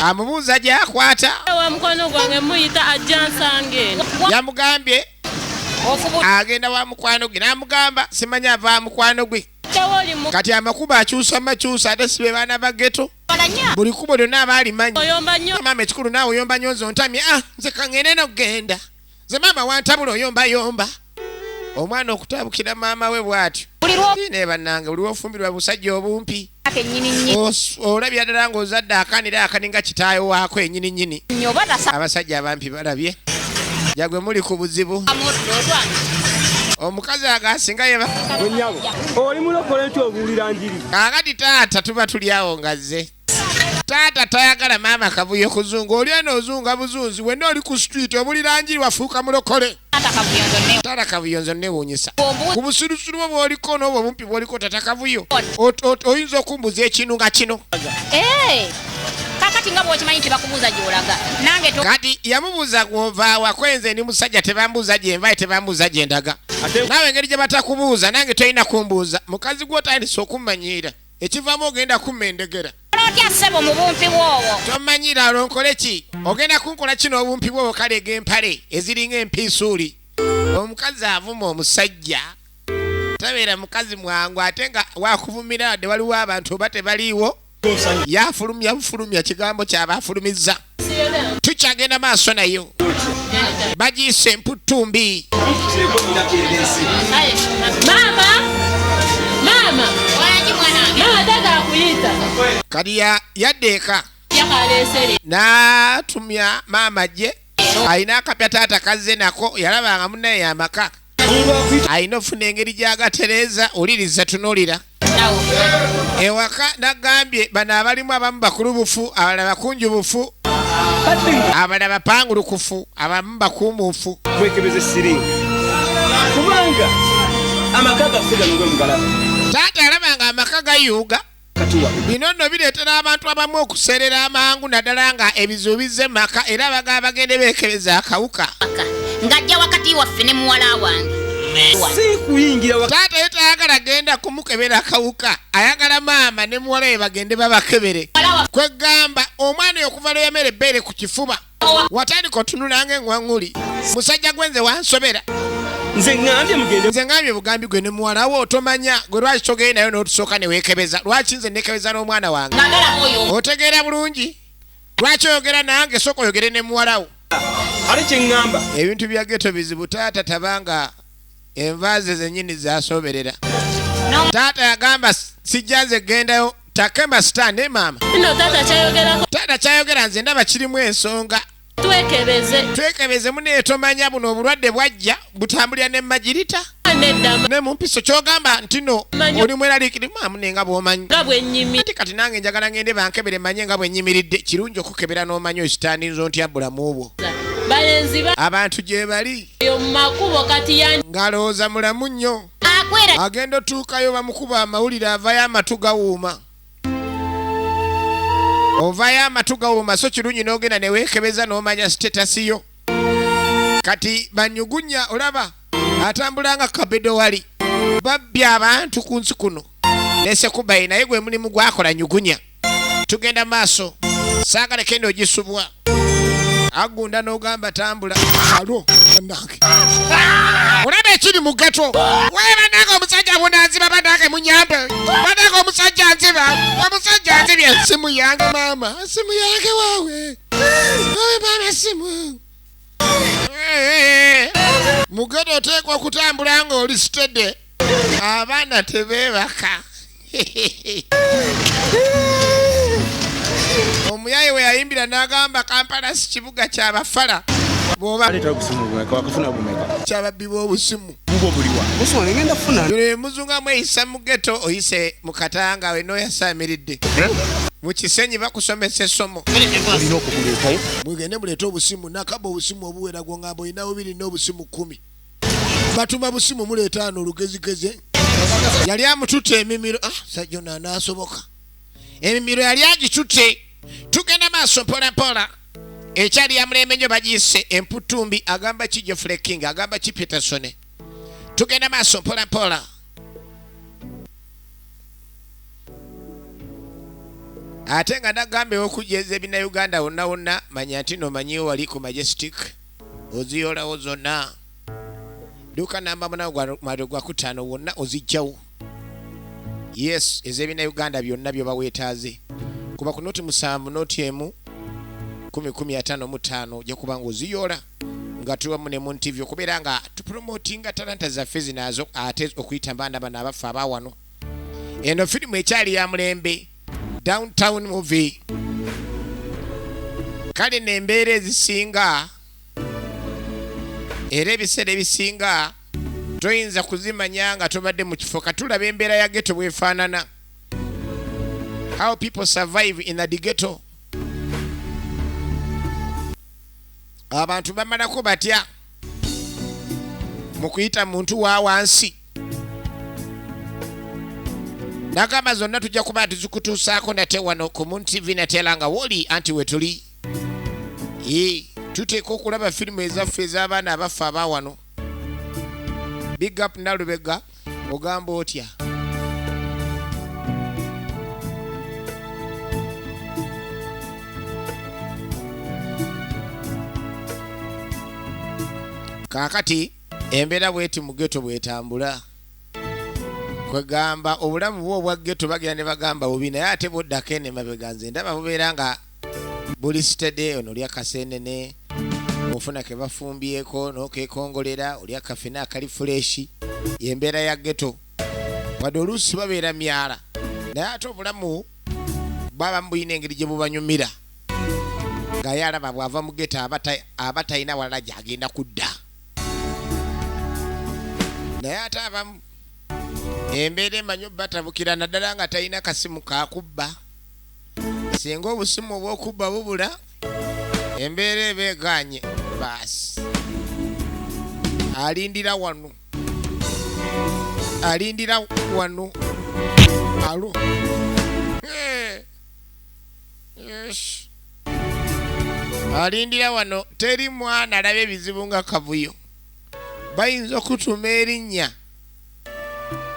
Amubuuza gy'akwata. Wa mukwano gwange muyita ajja nsange eno. Yamugambye Agenda wa mukwano gwe n'amugamba simanyi ava mukwano gwe. Kati amakubo akyusa makyusa ate si be baana ba ghetto. Buli kkubo lyonna aba alimanyi. Maama ekikulu naawe oyomba nnyo nze ontamye. Ah, nze kaŋŋende n'okugenda. Nze maama wantabula oyombayomba. Omwana okutabukira maama we bw'atyo. Ne bannange buli lw'ofumbirwa busajja obumpi. Olabya ddala ng'ozadde akanira akaninga kitaawe waako ennyini nnyini. Abasajja abampi balabye. Jagwe muli ku buzibu. Omukazi agasinga ye Nnyabo, oli mulokole nti obuulira njiri. Kaakati taata tuba tuli awo nga zze. Taata tayagala maama Kavuyo kuzunga. Oli eno ozunga buzunzi, wenna oli ku street obulira njiri wafuuka mulokole. Taata Kavuyo nze nneewuunyisa. Ku busirusiru bwo bw'oliko n'obwo obumpi bw'oliko Taata Kavuyo, oyinza okumbuuza ekintu nga kino. Kakati nga bw'okimanyi nti bakubuuza gy'olaga. Nange to- Kati yamubuuza gw'ovaawa, kwenze ndi musajja tebambuuza gye nva, tebambuuza gye ndaga. Naawe engeri gye batakubuuza nange tolina kumbuuza. Mukazi gw'otandise okummanyiira, ekivaamu ogenda kumma endegera. Otya ssebo mu bumpi bw'obwo? Tomanyiira olwo nkole ki? Ogenda kunkola kino obumpi bw'obwo kale g'empale eziringa empiisuuli. Omukazi avuma omusajja tabeera mukazi mwangu ate nga wakuvumira wadde waliwo abantu oba tebaliiwo. Yafulumya bufulumya kigambo kyaba afulumizza. Tukyagenda maaso nayo. Bagiyise emputtumbi. Maama! Maama! Wangi mwana wange. Maama taata akuyita. Kati yadda eka. Yakaleesere. N'atumya maama gye. Alina akapya taata kazze nako yalabanga munnaye amaka. Alina ofuna engeri gy'agatereeza oliriza tunuulira. Ewaka nagambye bano abalimu abamu bakulu bufu, abalala bakunju bufu, abalala bapangulukufu, abamu bakuumuufu. Mwekebeze siriimu. Kubanga amaka gaffe gano gwe mugalaba. Taata yalabanga amaka gayuuga. Bino nno bireetera abantu abamu okuseerera amangu naddala nga ebizibu bizze mu maka era abagala bagende beekebeza akawuka. Ng'ajja wakati waffe ne muwala wange. Si kuyingira wa- Taata ye tayagala genda kumukebera akawuka, ayagala maama ne muwala we bagende babakebere. Kwegamba omwana oyo okuva lwe yamera ebbeere ku kifuba watandika otunula ng'eŋŋwaŋŋuli. Musajja gwe nze wansobera. Nze ŋŋambye mugende. Nze ŋŋambye bugambi gwe ne muwala wo otomanya gwe lwaki togenda nayo n'otusooka ne weekebeza. Lwaki nze neekebeza n'omwana wange? Otegeera bulungi? Lwaki oyogera nange sooka oyogere ne muwala wo? Ate kye ŋŋamba. Ebintu bya ghetto bizibu taata tabanga enva ze zennyini zaasooberera. Taata yagamba sijja nze gendayo takemba star ne maama. Nno taata kyayogerako. Taata kyayogera nze ndaba kirimu ensonga. Twekebeze. Twekebeze munne tomanya buno obulwadde bwajja butambulira ne magirita. Nedda. Ne mu mpiso ky'ogamba nti no oli mweraliikirivu maamu ne nga bw'omanyi. Nga bwe nnyimi. Ate kati nange njagala ngende bankebere manye nga bwe nnyimiridde. Kirungi okukebera n'omanya okitandinza otya bulamu bwo. Balenzi ba Abantu gye bali. Eyo mu makubo kati ya Ng'alowooza mulamu nnyo. Akwera. Agenda otuukayo bamukuba amawulire avayo amatu gawuuma. Ovayo amatu gawuuma so kirungi n'ogenda ne weekebeza n'omanya status yo. Kati banyugunya olaba atambula nga kabedo wali. Babbye abantu ku nsi kuno. Ne Sekubayi naye gwe mulimu gwakola nyugunya. Tugenda maaso. Saagala kenda ogisubwa. Agunda n'ogamba tambula. Alo, bannange. Olaba ekiri mu ghetto. Wee bannange omusajja bunanziba bannange munyambe. Bannange omusajja nziba. Omusajja nzibye essimu yange maama. Essimu yange waawe. Waawe maama essimu. Mu ghetto oteekwa okutambula ng'oli steady. Abaana tebeebaka. Omuyaye we yayimbira n'agamba Kampala si kibuga ky'abafala. Bw'oba Aleeta obusimu bumeka, wakafuna bumeka? Ky'ababbi b'obusimu. Bubwo buliwa? Busimu ngenda kufuna. Yule muzungu amweyisa mu ghetto oyise mu Katanga we n'oyasaamiridde. Mu Kisenyi bakusomesa essomo. Olina okubuleetayo. Mugende muleete obusimu, nakaba obusimu obuwera gw'ongamba olina bubiri n'obusimu 10. Batuma busimu muleeta wano olugezigezi. Yali amututte emimiro. Ah, sajja ono anaasoboka. Emimiro yali agitutte. Tugenda maaso mpola mpola. Ekyali ya mulembe nnyo bagiyise emputumbi, agamba ki Geoffrey King, agamba ki Peterson. Tugenda maaso mpola mpola. Ate nga nagambye okujeza ebinnauganda wonna wonna, manya nti n'omanyiwo wali ku Majestic, oziyoolawo zonna. Dduuka namba 8 gwa mwaliro gwa kutaano wonna ozijjawo. Yes, ez'ebina Uganda byonna byoba weetaaze. Kuba ku noti 7 noti 1 10 10 55 ojja kuba ng'oziyoola nga tuli wamu ne Moon TV okubeera nga tupromotinga talanta zaffe zinazo ate okuyita baana bano abaffe aba wano. Eno firimu ekyali ya mulembe, Downtown movie. Kale n'embeera ezisinga era ebiseera ebisinga toyinza kuzimanya nga tobadde mu kifo. Katulaba embeera ya ghetto bw'efaanana. How people survive in the ghetto. Abantu bamalako batya mu kuyita muntu wa wansi. Nagamba zonna tujja kuba tuzikutuusaako nate wano ku Moon TV nate era nga woli anti we tuli. Tuteeka okulaba firimu ezaffe ez'abaana abaffe aba wano. Big up Nalubega, ogamba otya? Kaakati embeera bweti mu ghetto bwetambula. Kwegamba obulamu bwo obwa ghetto bagenda ne bagamba bubi, naye ate bw'oddako eno emabega nze ndaba bubeera nga buli steady. Ono olya kaseenene, ofuna ke bafumbyeko n'okeekongolera, olya kafena akali fresh. Y'embeera ya ghetto. Wadde oluusi babeera myala, naye ate obulamu bwaba bulina engeri gye bubanyumira. Nga ye alaba bw'ava mu ghetto aba talina walala gy'agenda kudda. Naye ate abamu embeera emanyi obbatabukira, naddala nga talina kasimu kakubba. Singa obusimu obw'okubba bubula, embeera eba egaanye. Baasi alindira wano, alindira wano. Alo. Yes. Alindira wano. Teri mwana alaba ebizibu nga Kavuyo. Bayinza okutuuma erinnya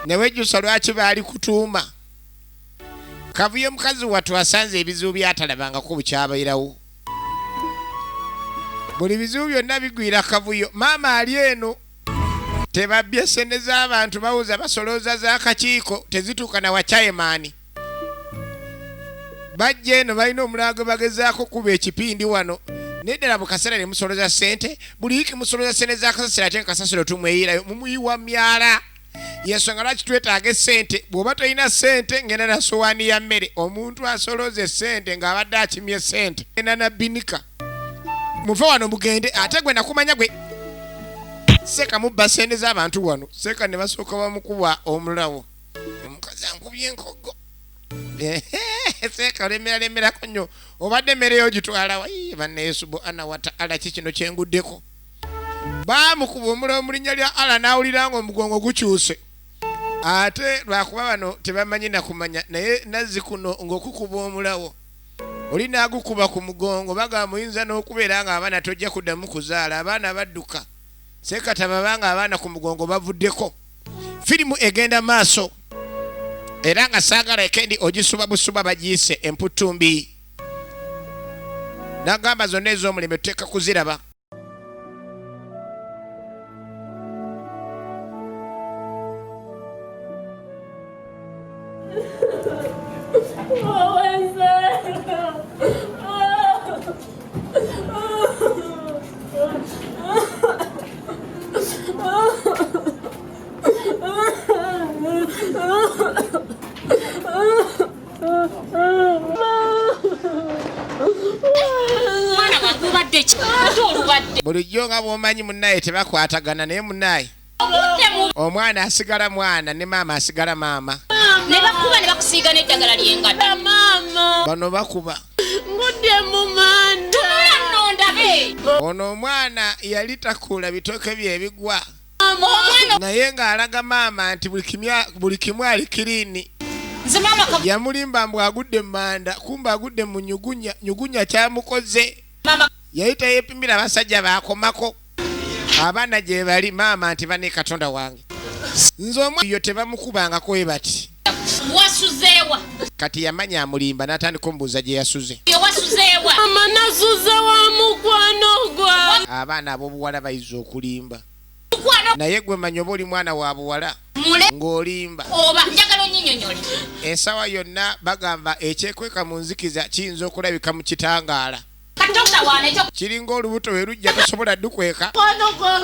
ne wejjusa lwaki baali kutuuma. Kavuyo mukazi wattu asanze ebizibu by'atalabangako bukyabeerawo. Buli bizibu byonna bigwira Kavuyo. Maama ali eno, tebabbye ssente z'abantu, bawuza basolooza z'akakiiko tezituuka na wa chairman. Bajja eno balina omulala gwe bagezaako kuba ekipindi wano. Naye ddala mu kaseera ne musoloza ssente, buli wiiki musoloza ssente za kasasiro ate nga kasasiro tumweyirayo, mumuyiwa myala. Yensonga lwaki twetaaga essente. Bw'oba tolina ssente ngenda na sowaani ya mmere. Omuntu asoloza essente ng'abadde akimye ssente ngenda na binika. Muve wano mugende, ate gwe nakumanya gwe Seeka mubba ssente z'abantu wano. Seeka ne basooka bamukuba omulawo. Omukazi ankubye enkoggo. Seeka olemera-lemerako nnyo. Obadde emmere yo ogitwala wa? Ii, banne subhana wa ta'ala, ki kino kye nguddeko? Baamukuba omulawo mu linnya lya Allah n'awulira ng'omugongo gukyuse. Ate lwakuba bano tebamanyi na kumanya, naye nazzi kuno ng'okukuba omulawo oli n'agukuba ku mugongo, bagamba muyinza n'okubeera ng'abaana tojja kuddamu kuzaala, abaana badduka. Seekataba banga abaana ku mugongo bavuddeko. Firimu egenda maaso era nga saagala ekendi ogisuba busuba, bagiyise emputumbi. Nagamba zonna ez'omulembe tuteeka kuziraba. Mwana wange obadde ki? Ate olubadde. Bulijjo nga bw'omanyi munnaye tebakwatagana, naye munnaye omwana asigala mwana ne maama asigala maama. Ne bakuba ne bakusiiga n'eddagala ly'engata. Maama. Bano bakuba. Ngudde mu manda. Tunula nno ndabe. Ono omwana yali takuula bitooke bye ebigwa. Omwana Naye ng'alaga maama nti buli kimu ali kirini. Nze maama ka- Yamulimba mbu agudde mu manda, kumbe agudde mu nyugunya. Nyugunya kyamukoze. Maama. Yali teyeepimira abasajja baakomako. Abaana gye bali maama nti bane Katonda wange. Nze omwana yo tebamukubangako we bati. Wasuzeewa. Kati yamanya amulimba n'atandika omubuuza gye yasuze. Wasuzeewa. Mama nasuze wa mukwano gwa. Abaana ab'obuwala bayiza okulimba. Mukwano Naye gwe manya oba oli mwana wa buwala mule ng'olimba. Oba njagala onnyinyonnyole. Ensawa yonna bagamba ekyekweka mu nzikiza kiyinza okulabika mu kitangaala. Kati tokutawaana ekyo. Kiringa olubuto we lujja, tosobola dukweka.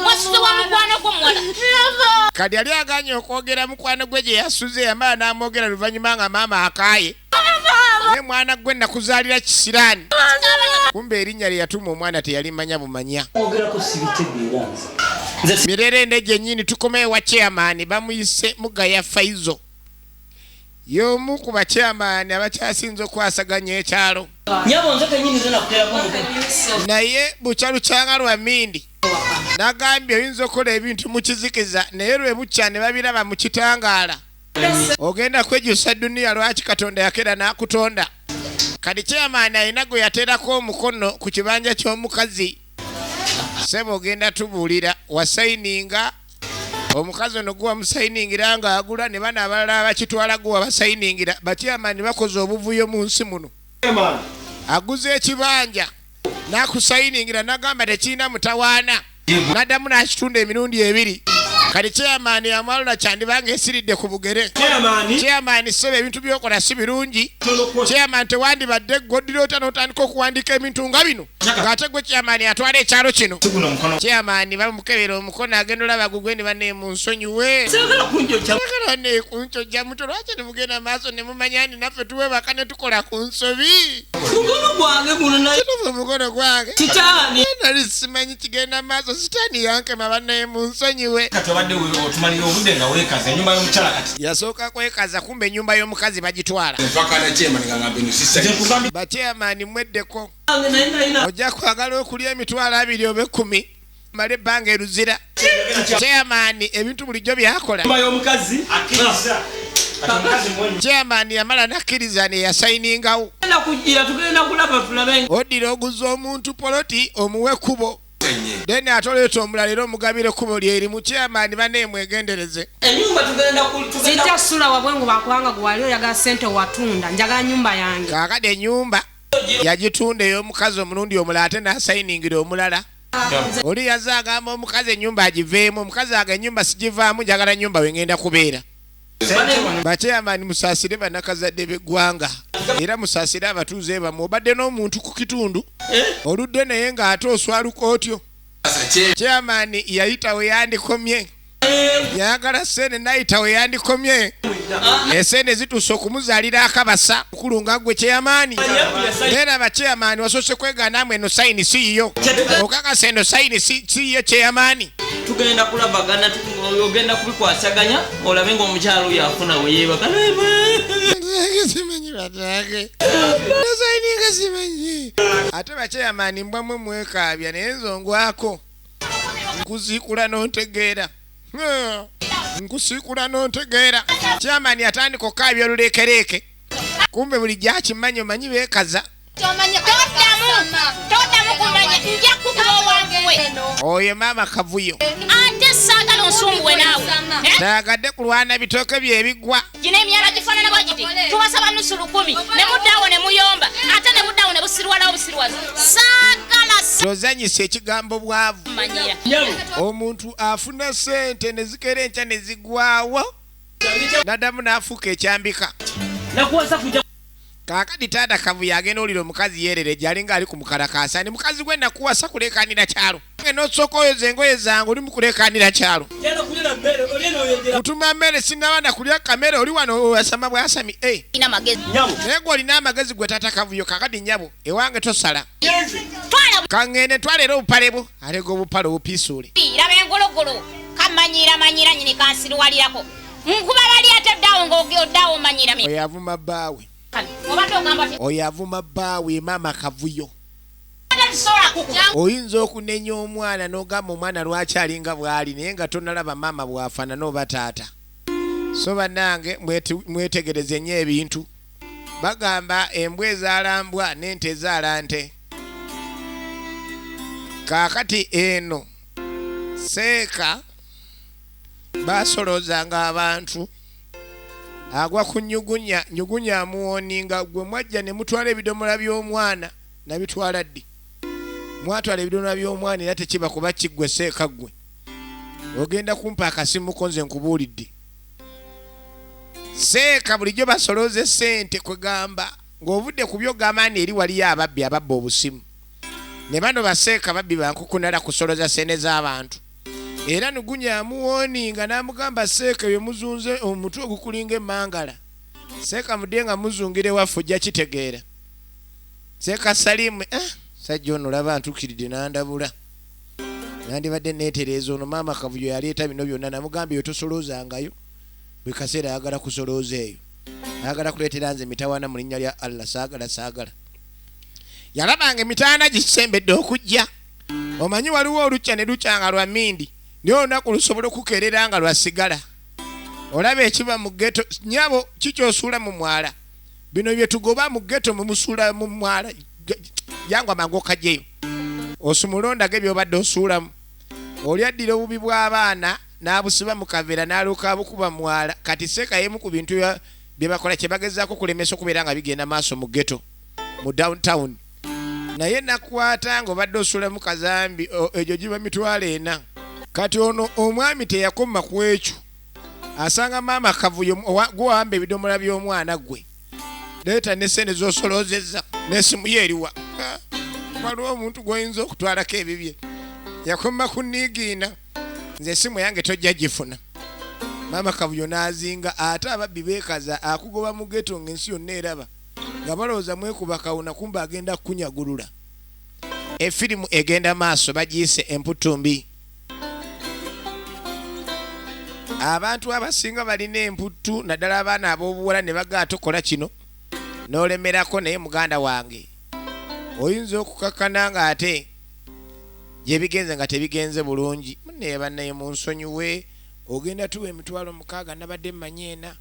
Wasuze wa mukwano gwo muwala. Kati yali aganye okwogera mukwano gwe gye yasuze, yamala n'amwogera luvannyuma nga maama akaaye. Naye mwana gwe nakuzaalira kisiraani, kumbe erinnya lye yatuuma omwana teyalimanya bumanya. Ogerako sibitegeera nze. Mirerende gyennyini. Tukomewo wa chairman, bamuyise Mugaya Faizo, y'omu ku bachairman abakyasinze okwasaganya ekyalo. Nyabo, nze kenyini nze nakuterako omukono. Naye bukyalukyanga lwa mindi, nagambye oyinza okukola ebintu mu kizikiza, naye lwe bukya ne babiraba mu kitangaala, ogenda kwejusa duniya lwaki Katonda yakera n'akutonda. Kati chairman alina gwe yateerako omukono ku kibanja ky'omukazi. Sebo, ogenda tubuulira wasayininga omukazi ono gwe wamusayiningira ng'agula, ne bano abalala abakitwala gwe wabasayiningira. Bachairman bakoze obuvuyo mu nsi muno. Aguze ekibanja n'akusayiningira, n'agamba tekirina mutawaana, n'addamu n'akitunda emirundi ebiri. Kati chairman yamwalula, kyandibanga esiridde ku bugere. Chairman ssebo, ebintu byokola si birungi. Chairman, tewandibadde goddira otya n'otandika okuwandiika ebintu nga bino, ng'ate gwe chairman atwala ekyalo kino? Chairman bamukebera omukono, agenda olaba gugwe ne banne mu nsonyiwe. Saagala kunjokya. Saagala ne kunjojja muto. Lwaki nemugenda maaso ne mumanya nti naffe tuwebaka ne tukola ku nsobi? Mukono gwange guno naye. Kituufu, omukono gwange. Sitaani. Nali simanyi kigenda maaso, sitaani yankema. Bannaye mu nsonyiwe. Kati obadde otumalira obudde nga weekaza ennyumba y'omukyala kati. Yasooka kwekaza, kumbe ennyumba y'omukazi bagitwala. Mpakana chairman nga ngamba eno sisa. Bachairman mweddeko. Naye nalina Ojja kwagala okulya 20,000 oba 10 male ebbanga eruzira. Chairman ebintu bulijjo byakola. Ennyumba y'omukazi. Akkiriza. Kati omukazi mwenyi. Chairman yamala nakkiriza ne yasayiningawo. Tugenda kujjira, tugenda kulaba, tulabe. Oddira oguza omuntu poloti, omuwe ekkubo, then ate oleeta omulala era omugabira ekkubo lyerimu. Chairman bannaye mwegendereze. Ennyumba tugenda tugenda Sijja sula wabwengu bakubanga gwe wali oyagala ssente watunda. Njagala nyumba yange. Kaakati ennyumba yagitunda ey'omukazi omulundi omulala, ate n'asayiningira omulala. Oli yazze agamba omukazi ennyumba agiveemu, omukazi aga ennyumba sigivaamu, njagala nnyumba we ngenda kubeera. Bachairman musaasire bannakazadde b'eggwanga, era musaasire abatuuze bammwe. Obadde n'omuntu ku kitundu oludde naye ng'ate oswaluka otyo. Chairman yayita we yandikomye, yayagala sente nayita we yandikomye. Esente zituuse okumuzaalira akabasa mukulu nga gwe chairman. Era bachairman wasoose kwegaana eno sayini si yiyo, okakasa eno sayini si yiyo chairman. Tugenda kulabagana, ogenda kubikwasaganya olabe ng'omukyalo oyo afuna we yeebaka. Simanyi batange sayininga, simanyi. Ate bachairman mbwamwe mwekaabya, naye nze ongwako nkuziikula n'ontegeera, nkusiikula n'ontegeera. Chairman atandika okukaabya oluleekereeke, kumbe bulijjo akimanyi, omanyi beekaza. Toddamu, toddamu kumanya, nja kukuba owanguwe. Oyo maama Kavuyo. Ate saagala onsumbuwe naawe. Eh? Tayagadde kulwana bitooke bye ebigwa. Gino emyala gifaanana bwe giti, tubasaba nusu lukumi ne muddaawo ne muyomba, ate ne buddaawo ne busirwalawo busirwaza. Saagala Tozanyisa ekigambo bwavu. Manyira. Omuntu afuna sente ne zikeera enkya ne zigwawo, naddamu n'afuuka ekyambika. Nakuwasa kujja. Kaakati taata Kavuyo agenda olira omukazi yeerere gyali nga ali ku mukalakaasa ni mukazi gwe nakuwasa kulekanira kyalo, nosooka oyoza engoye zange, oli mukulekanira kyalo. Genda kulya na mmere olye n'oyogera. Kutuma mmere, sinaba nakulya kamere, oli wano wasama bwasami. Eh, Ina magezi. Naye gwe olina amagezi gwe taata Kavuyo. Kakati nnyabo, ewange tosala. Twala. Kaŋŋende twala era obupale bwo, alega obupale obupiisuule. Raba engologolo kamanyiira manyira nyini kansiruwalirako nkuba bali, ate oddaawo ng'oddaawo omanyira. Oyo avuma bbaawe. Obadde ogamba ti Oyo avuma bbaawe, maama Kavuyo. Tusobola kukuba. Oyinza okunenya omwana n'ogamba omwana lwaki alinga bw'ali, naye nga tonalaba maama bw'afaanana oba taata. So bannange mwetegereze nnyo ebintu. Bagamba embwa ezaala mbwa n'ente ezaala nte. Kaakati eno seeka basoloozanga abantu, agwa ku nyugunya nyugunya amuwoninga, gwe mwajja ne mutwala ebidomola by'omwana. Nabitwala ddi? Mwatwala ebidomola by'omwana era tekiba kuba kiggwe. Seeka ggwe Ogenda kumpa akasimu ko nze nkubuulidde. Seeka bulijjo basolooza essente, kwegamba ng'ovudde ku byogamba nti eri waliyo ababbi ababba obusimu. Ne bano baseeka babbi bankukunala kusoloza ssente z'abantu. Era Nugunya amuwooninga n'amugamba, seeka ebyo muzunze omutwe ogukulinga emmangala. Seeka mudde nga muzungira ewaffe ojja kitegeera. Seeka Salimu, sajja ono olaba ntuukiridde n'andabula. Nandibadde neetereeza ono maama Kavuyo yaleeta bino byonna, namugamba eyo tosoloozangayo. Buli kaseera ayagala kusolooza eyo. Ayagala kuleetera nze mitawaana mu linnya lya Allah, saagala saagala. Yalabanga emitawaana gisembedde okujja. Omanyi waliwo olukya ne lukya nga lwa mmindi, naye olunaku lusobola okukeerera nga lwa sigala. Olaba ekiba mu ghetto, nnyabo kikyosuula mu mwala. Bino bye tugoba mu ghetto mumusuula mu mwala. Jangu amangu okajjeyo. Osumule ondage by'obadde osuulamu. Oli addira obubi bw'abaana n'abusiba mu kaveera n'alyoka abukuba mwala. Kati seeka y'emu ku bintu bye bakola kye bagezaako okulemesa okubeera nga bigenda maaso mu ghetto, mu downtown. Naye nakwata ng'obadde osuulamu kazambi, egyo giba 400,000. Kati ono omwami teyakoma ku ekyo. Asanga maama Kavuyo gw'owamba ebidomola by'omwana gwe. Leeta ne ssente z'osoloozezza n'essimu ye eriwa. Waliwo omuntu gw'oyinza okutwalako ebibye. Yakoma ku nniigiina. Nze essimu yange tojja gifuna. Maama Kavuyo n'azinga ate ababbi beekaza akugoba mu ghetto ng'ensi yonna eraba. Nga balowooza mwekuba kawuna kumbe agenda kukunyagulula. Efirimu egenda maaso bagiyise Emputtu Mbi. Abantu abasinga balina emputtu naddala abaana ab'obuwala ne bagaa tukola kino n'olemerako, naye muganda wange oyinza okukakkana ng'ate gye bigenze nga tebigenze bulungi. Munnaye bannaye munsonyiwe, ogenda tuwa 60,000 nabadde mmanyi 4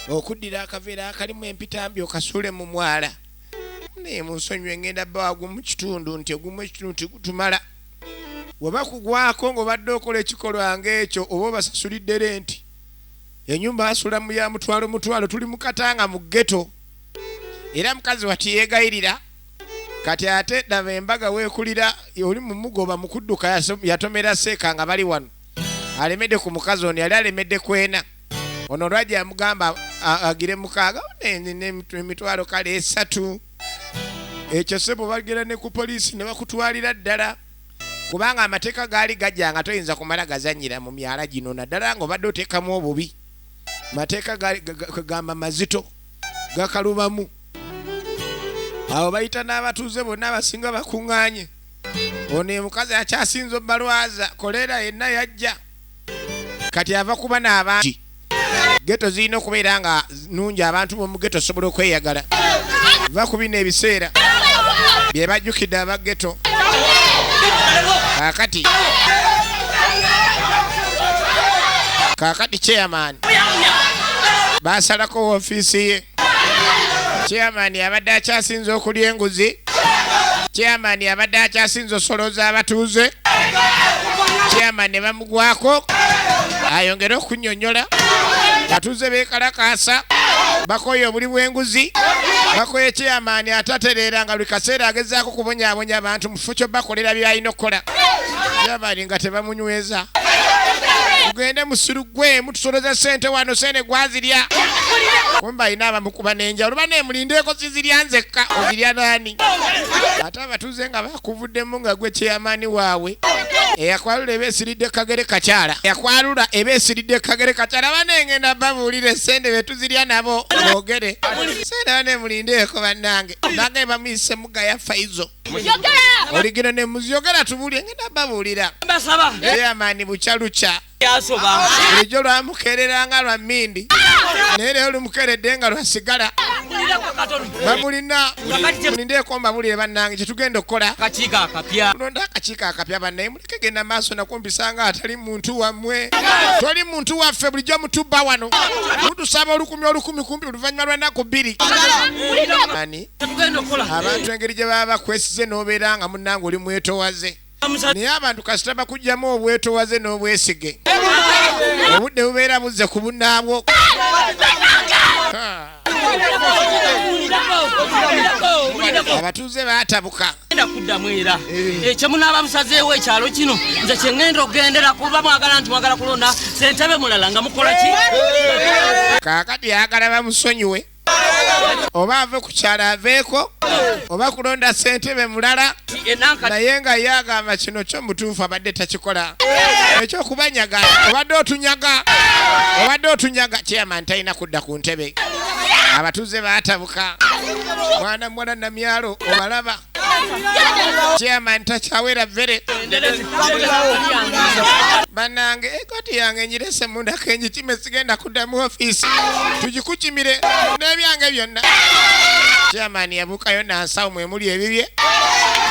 okuddira akaveera akalimu empitambi okasuule mu mwala. Munnaye munsonyiwe, ngenda bbawa gumu kitundu nti ogumu ekitundu tigutumala. Bwe bakugwako ng'obadde okola ekikolwa ng'ekyo oba obasasulidde renti. Ennyumba asula mu ya mutwalo mutwalo, tuli mu Katanga mu ghetto. Era mukazi wati yeegayirira. Kati ate daba embaga weekulira oli mumugoba mu kudduka yatomera seeka nga bali wano. Alemedde ku mukazi ono yali alemedde kwena. Ono olwajja yamugamba agire 6, emitwalo kale 3. Ekyo ssebo bagenda ne ku poliisi ne bakutwalira ddala. Kubanga amateeka gaali gajja nga toyinza kumala gazannyira mu myala gino naddala ng'obadde oteekamu obubi. Mateeka gaali gamba mazito gakalubamu. Awo bayita n'abatuuze bonna abasinga bakuŋŋaanye. Ono ye mukazi akyasinze obbalwaza, kolera yenna yajja. Kati ava kuba n'abangi. Ghetto zirina okubeera nga nnungi, abantu b'omu ghetto osobola okweyagala. Va ku bino ebiseera bye bajjukidde aba ghetto. Kaakati chairman baasalako woofiisi ye. Chairman abadde akyasinze okulya enguzi. Chairman abadde akyasinze osolooza abatuuze. Chairman ne bamugwako ayongere okunnyonnyola. Abatuuze beekalakaasa, bakoye obuli bw'enguzi, bakoye chairman atatereera nga buli kaseera agezaako kubonyaabonya abantu mu kifo ky'obakolera by'alina okukola. Chairman nga tebamunyweza. Tugende musiru gwe mutusoloza ssente wano, ssente gwazirya. Kumbe alina abamukuba n'enjawulo, banne mulindeeko sizirya nzekka, ozirya naani? Ate abatuuze nga bakuvuddemu nga gwe chairman waabwe. Eyakwalula eba esiridde kagere kakyala. Eyakwalula eba esiridde kagere kakyala. Banne ngenda babuulira essente be tuzirya nabo boogere. Ssente banne mulindeeko bannange. Bange bamuyise Mugaya Faizo. Oligino ne muziyogera tubuulire, ngenda babuulira. Chairman bukya lukya. Bulijjo lwamukeerera nga lwa mmindi, naye leero lumukeeredde nga lwa sigala. Bamulina mulindeeko mbabulire bannange kye tugenda okukola. Tulonde akakiiko akapya bannaye, muleke genda maaso nakumpisa nga atali muntu wammwe. Toli muntu waffe, bulijjo mutubba wano. Mutusaba olukumi olukumi kumpi oluvannyuma lwa nnaku 2. Ani? Abantu engeri gye baba bakwesize n'obeera nga munnange oli mwetowaze. Naye abantu kasita bakuggyamu obwetowaze n'obwesige, obudde bubeera buzze ku bunnaabwo. Abatuuze baatabuka. Kuddamu era ekyo munaaba musazeewo ekyalo kino, nze kyeŋŋenda okugendera, kuba mwagala nti mwagala kulonda sentebe mulala nga mukola ki? Kaakati ayagala bamusonyiwe, oba ave ku kyalo aveeko, oba kulonda ssentebe mulala, naye nga ye agamba kino kyo mutuufu abadde takikola ekyokubanyaga. Obadde otunyaga, obadde otunyaga. Chairman talina kudda ku ntebe. Abatuuze baatabuka. Mwana muwala Namyalo obalaba, chairman takyawera vere. Banange, ekooti yange ngirese mundako, engikime, sigenda kuddamu ofiisi, tugikukimire n'ebyange byonna. Chairman yabuukayo nansawo mwemuli ebibye,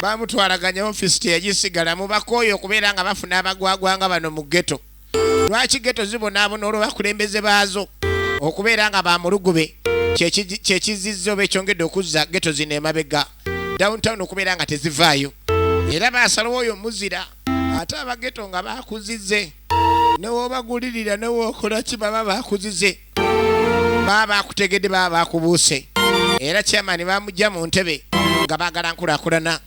bamutwalaganya, ofiisi teyagisigalamu. Bakooye okubeera nga bafuna abagwagwanga bano mu ghetto. Lwaki ghetto zibonaabona? Olw'abakulembeze baazo okubeera nga bamulugube, kyekizizza oba ekyongedde okuzza ghetto zino emabega, downtown okubeera nga tezivaayo. Era basalawo oyo muzira, ate abaghetto nga bakuzize, newobagulirira newokola ki, baba bakuzize, baba bakutegedde, baba bakubuuse. Era chairman bamugja mu ntebe nga baagala nkulaakulana.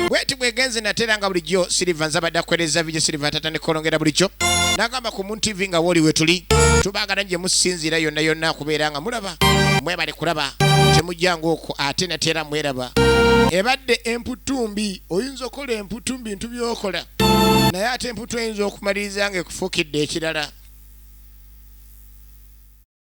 Bweti bwegenze natera nga bulijjo Silver nzabadde akuweereza vije Silver tatandika olongera bulijjo nagamba ku Moon TV nga wooli wetuli tubaagala gye musinziira yonna yonna okubeera nga mulaba. Mwebale kulaba, temujjanga okwo. Ate natera mweraba ebadde emputumbi, oyinza okukola emputu mu bintu byokola, naye ate emputu eyinza okumaliriza nga ekufuukidde ekirala.